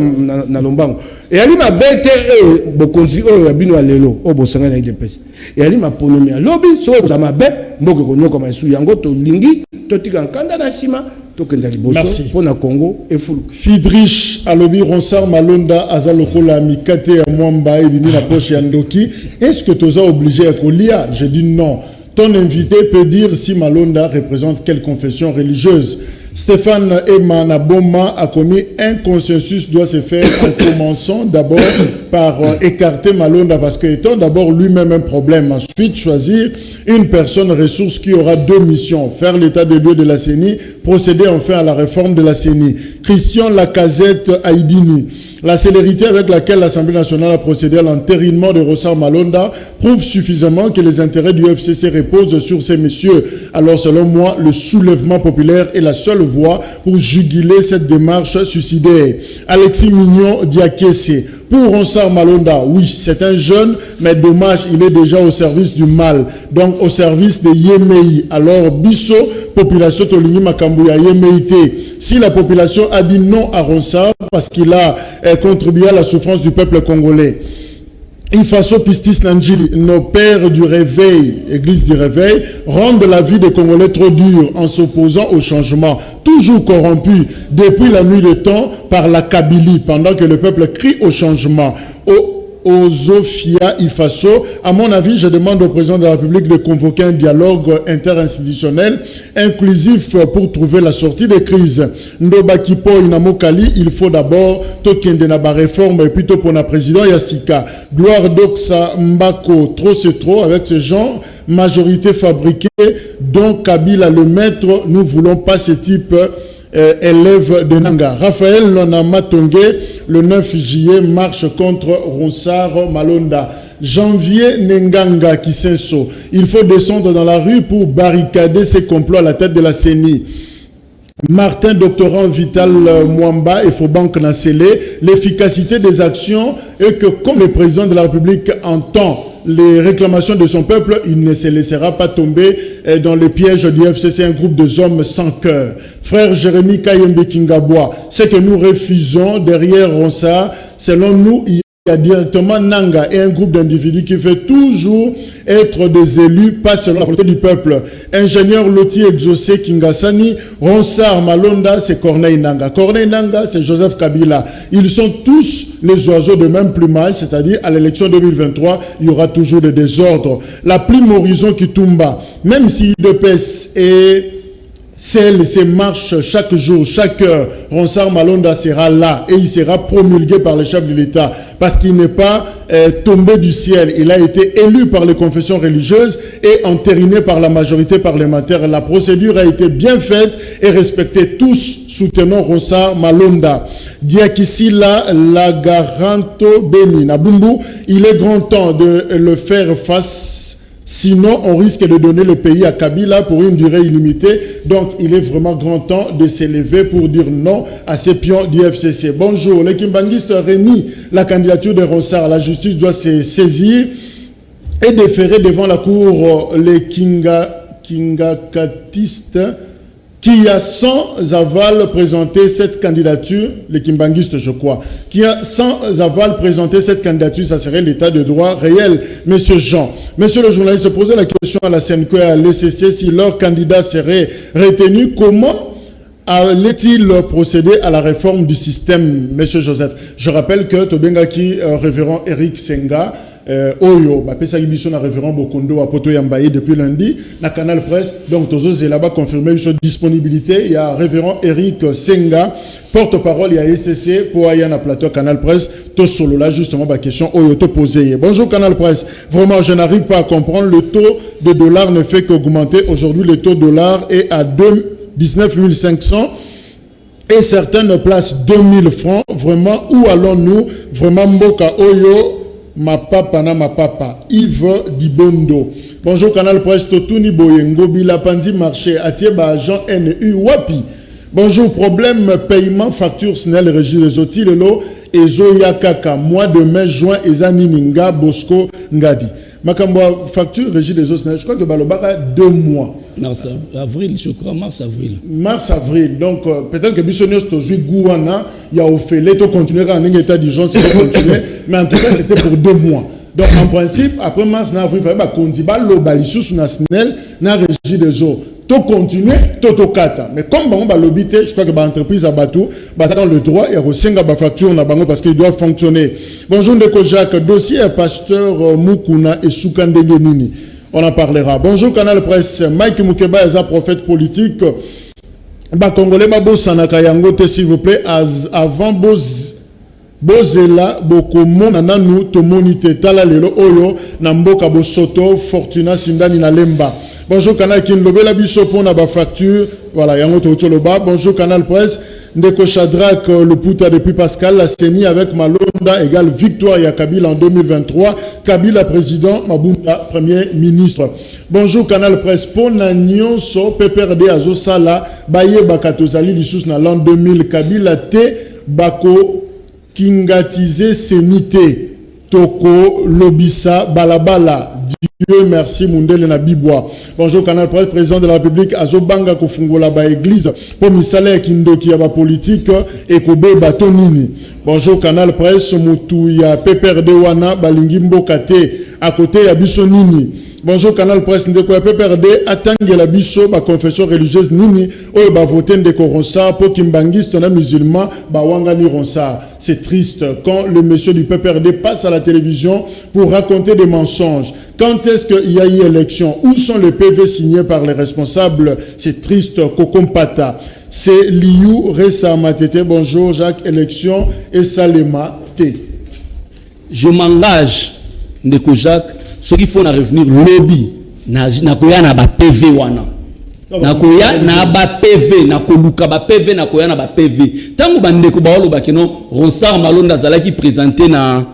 na lombango. Eyali mabe te oyo bokonzi oyo ya bino ya lelo oyo bosangani na UDPS, eyali maponomi ya lobi. Soki ekozala mabe, mboka ekonyokama esu. Yango tolingi totika nkanda na nsima, tokenda liboso mpo na Congo efuluka. Friedrich alobi: Ronsard Malonda aza lokola mikate ya mwamba ebimi na poche ya ndoki. Est-ce que toza obligé ya kolia? Je dis non. Ton invité peut dire si Malonda représente quelle confession religieuse. Stéphane Emma Boma a commis un consensus doit se faire en commençant d'abord par écarter Malonda parce que étant d'abord lui-même un problème. Ensuite, choisir une personne ressource qui aura deux missions. Faire l'état des lieux de la CENI, procéder enfin à la réforme de la CENI. Christian Lacazette Aïdini. La célérité avec laquelle l'Assemblée nationale a procédé à l'entérinement de Ronsard Malonda prouve suffisamment que les intérêts du FCC reposent sur ces messieurs. Alors, selon moi, le soulèvement populaire est la seule voie pour juguler cette démarche suicidaire. Alexis Mignon Diakese. Pour Ronsard Malonda, oui, c'est un jeune, mais dommage, il est déjà au service du mal, donc au service de Yemei. Alors, biso, population tolingi makambo ya Yemei te. Si la population a dit non à Ronsard parce qu'il a contribué à la souffrance du peuple congolais, Ifaso Pistis Nanjili, nos pères du réveil, église du réveil, rendent la vie des Congolais trop dure en s'opposant au changement, toujours corrompu depuis la nuit des temps par la Kabylie, pendant que le peuple crie au changement. Ozofia Ifaso, à mon avis, je demande au président de la République de convoquer un dialogue interinstitutionnel inclusif pour trouver la sortie des crises. Ndoba Kipo Inamokali, il faut d'abord tokende na ba réforme et plutôt pour la président ya sika. Gloire Doxa Mbako, trop c'est trop avec ce genre, majorité fabriquée, dont Kabila le maître, nous voulons pas ce type élève de Nanga. Raphaël Lona Matonge, le 9 juillet, marche contre Ronsard Malonda. Janvier Nenganga Kisenso, il faut descendre dans la rue pour barricader ces complots à la tête de la CENI. Martin Doctorant Vital Mwamba et Fobank Nassélé, l'efficacité des actions est que comme le président de la République entend les réclamations de son peuple, il ne se laissera pas tomber dans le piège du FCC, un groupe de hommes sans cœur. Frère Jérémy Kayembe Kingabwa, ce que nous refusons derrière Ronsard, selon nous, il y a directement Nanga et un groupe d'individus qui veut toujours être des élus, pas selon la volonté du peuple. Ingénieur Loti Exaucé Kingasani, Ronsard Malonda, c'est Corneille Nanga. Corneille Nanga, c'est Joseph Kabila. Ils sont tous les oiseaux de même plumage, c'est-à-dire à l'élection 2023, il y aura toujours des désordres. La prime Horizon Kitumba, même si l'UDPS est CLC marche chaque jour, chaque heure, Ronsard Malonda sera là et il sera promulgué par le chef de l'État parce qu'il n'est pas tombé du ciel. Il a été élu par les confessions religieuses et entériné par la majorité parlementaire. La procédure a été bien faite et respectée. Tous soutenons Ronsard Malonda. Diakisila Lagaranto Beni Nabumbu, il est grand temps de le faire face. Sinon, on risque de donner le pays à Kabila pour une durée illimitée. Donc, il est vraiment grand temps de s'élever pour dire non à ces pions du FCC. Bonjour, les kimbanguistes renient la candidature de Ronsard. La justice doit se saisir et déférer devant la cour les kingakatistes qui a sans aval présenté cette candidature, les kimbanguistes je crois, qui a sans aval présenté cette candidature, ça serait l'état de droit réel. Monsieur Jean, monsieur le journaliste, posait la question à la CNQ et à l'ECC si leur candidat serait retenu, comment allait-il procéder à la réforme du système, monsieur Joseph? Je rappelle que Tobengaki, révérend Eric Senga, oyo bapesaki biso na révérend Bokondo wa Poto Yambaye depuis lundi na Canal Presse. Donc tozo zela ba confirmer biso disponibilité. Il y a révérend Eric Senga, porte-parole ya ECC, pour aya na plateau Canal Presse to solo là justement ba question oyo to poser. Bonjour Canal Presse, vraiment je n'arrive pas à comprendre, le taux de dollar ne fait qu'augmenter. Aujourd'hui le taux dollar est à 19 500 et certaines places 2000 francs. Vraiment, où allons-nous? Vraiment, mboka oyo mapapa na mapapa. Yves Dibondo, bonjour Canal Presse. Totuni boye: Ngobila pandi marché, atie ba agent NU wapi? Bonjour, problème paiement facture SNEL, Régie des eaux, lelo ezoya kaka mois de mai, juin, eza nini? Nga Bosco Ngadi. Makambo ya facture Régie des eaux, SNEL, je crois que balobaka 2 mois. Mars, avril, je crois, mars, avril. Mars, avril. Donc peut-être que biso nyonso tozwi goût wana ya ofele, tocontinue kaka ndenge état d'urgence continuer, mais en tout cas c'était pour 2 mois. Donc en principe, après mars na avril, fallait bakonzi baloba lisusu na SNEL, na Régie des eaux, tocontinue to tokata. Mais comme bango balobi te, je crois que baentreprise ya bato baza dans le droit ya kosenga bafacture na bango parce qu'ils doivent fonctionner. Bonjour ndeko Jacques, dossier ya pasteur Mukuna esuka ndenge nini? On en parlera. Bonjour Canal Presse, Mike Mukeba eza prophète politique, bacongolais babosanaka yango te. S'il vous plaît, avant bozela, bokomona nanu tomoni te. Tala lelo oyo na mboka bosoto. Fortuna Sindani na Lemba. Bonjour Canal Kin, lobela biso mpona bafacture. Voilà, yango touti oloba. Bonjour Canal Presse, ndeko Shadrach Luputa depuis Pascal. La CENI avec Malonda égale victoire ya Kabila en 2023. Kabila président, Mabunda premier ministre. Bonjour Canal Presse, mpona nyonso PPRD azosala, bayebaka tozali lisusu na l'an 2000. Kabila te, bako kingatize CENI te, tokolobisa balabala. Dieu merci mundele na bibwa. Bonjour Canal Presse, président de la République azobanga kofungola baéglise mpo misala ya kindoki ya bapolitike ekobeba to nini? Bonjour Canal Presse, mutu ya PPRD wana balingi mboka te, akote ya biso nini? Bonjour Canal Presse, ndeko ya PPRD atangela biso baconfession religieuse nini oyo bavote ndeko Ronsard, mpo kimbangiste na musulman bawangani Ronsard. C'est triste quand le monsieur du PPRD passe à la télévision pour raconter des mensonges. Quand est-ce qu'il y a eu élection? Où sont les PV signés par les responsables? C'est triste. Kokompata, c'est Liu Ressa Matete. Bonjour Jacques, élection esalema te. Je m'engage, ndeko Jacques, soki faut na revenir lobi, nakoya na ba PV wana, nakoya na ba PV, nakoluka ba PV, nakoya na ba PV. Ntango bandeko baolobaki no Ronsard Malonda azalaki présenté na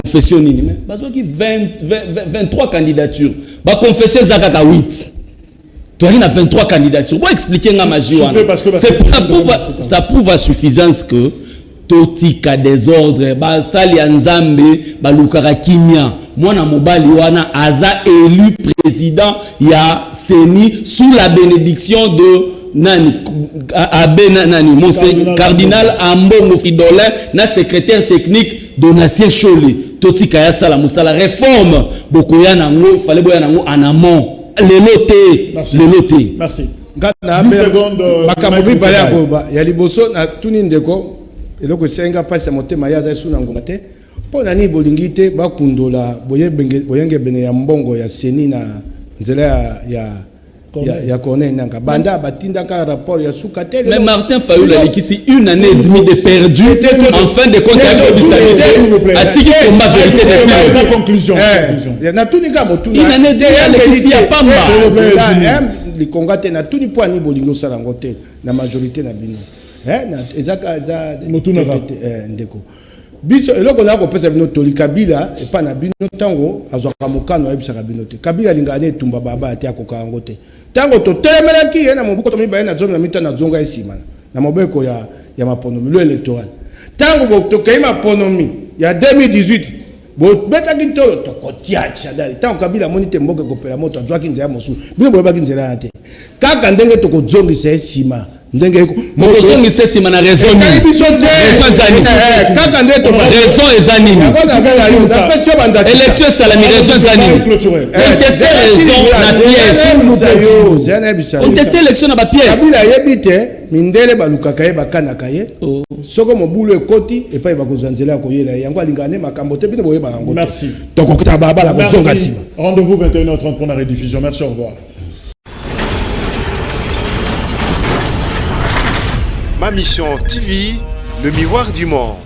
confession nini, mais bazwaki 20, 20, 23 candidature, baconfession eza kaka 8, toyaki na 23 candidature. Bo expliquer nga magie wana. Ça prouve à suffisance que totika désordre. Basali ya Nzambe balukaka kimia. Mwana mobali wana aza élu président ya CENI sous la bénédiction de nani, abbé nani, Monseigneur cardinal Ambongo Fridolin na secrétaire technique Donatien Chole. Totika ya sala mosala. Réforme bokoya nango, fallait boya nango en amont, lelo te, lelo te. Merci. Makambo mibale ya koloba. Ya liboso, natuni ndeko eloko esenga mpasi ya motema, ye azali su na ngonga te. Mpo na nini bolingi te bakundola boyengebene ya mbongo ya CENI na nzela ya Corneille Nanga, banda batindaka rapport ya suka te? Mais Martin Fayulu alekisi une année et demie de perdu. En fin de compte, atiki komba vérité. De conclusion. Natuni kaka motuna. Une année de alekisi ya pamba. Likonga te. Natuni mpo ani bolingi osala yango te na majorité na bino? Eza ndeko biso eloko na kopesa bino toli. Kabila epa na bino, ntango azwaka mokano ayebisaka bino te. Kabila alingaka ne etumba baba te, akoka yango te. Ntango totelemelaki ye na mobu 2015, azonga ye nsima na mobeko ya maponomi, loi électorale. Ntango tokei maponomi ya 2018, bobetaki ntolo tokotia Shadary. Ntango Kabila amoni te mboka ekopela moto, azwaki nzela mosusu. Bino boyebaki nzela ya te, kaka ndenge tokozongisa ye nsima, ndenge mokozongisa nsima na raison nini? Biso te. Raison eza nini? Kaka nde. Raison eza nini? Napesi yo bandakisa. Élection esalami, raison eza nini? Conteste raison na pièce, conteste élection na bapièce. Kabila ayebi te mindele balukaka ye, bakanaka ye. Soko mobulu ekoti epai, bakozwa nzela ya koyela ye. Yango alingaka nde makambo te. Bino boyebaka yango. Merci. Tokokota balabala kozonga nsima. Rendez-vous 21h30 pour la rediffusion. Merci, au revoir. Ma Mission TV, le miroir du monde.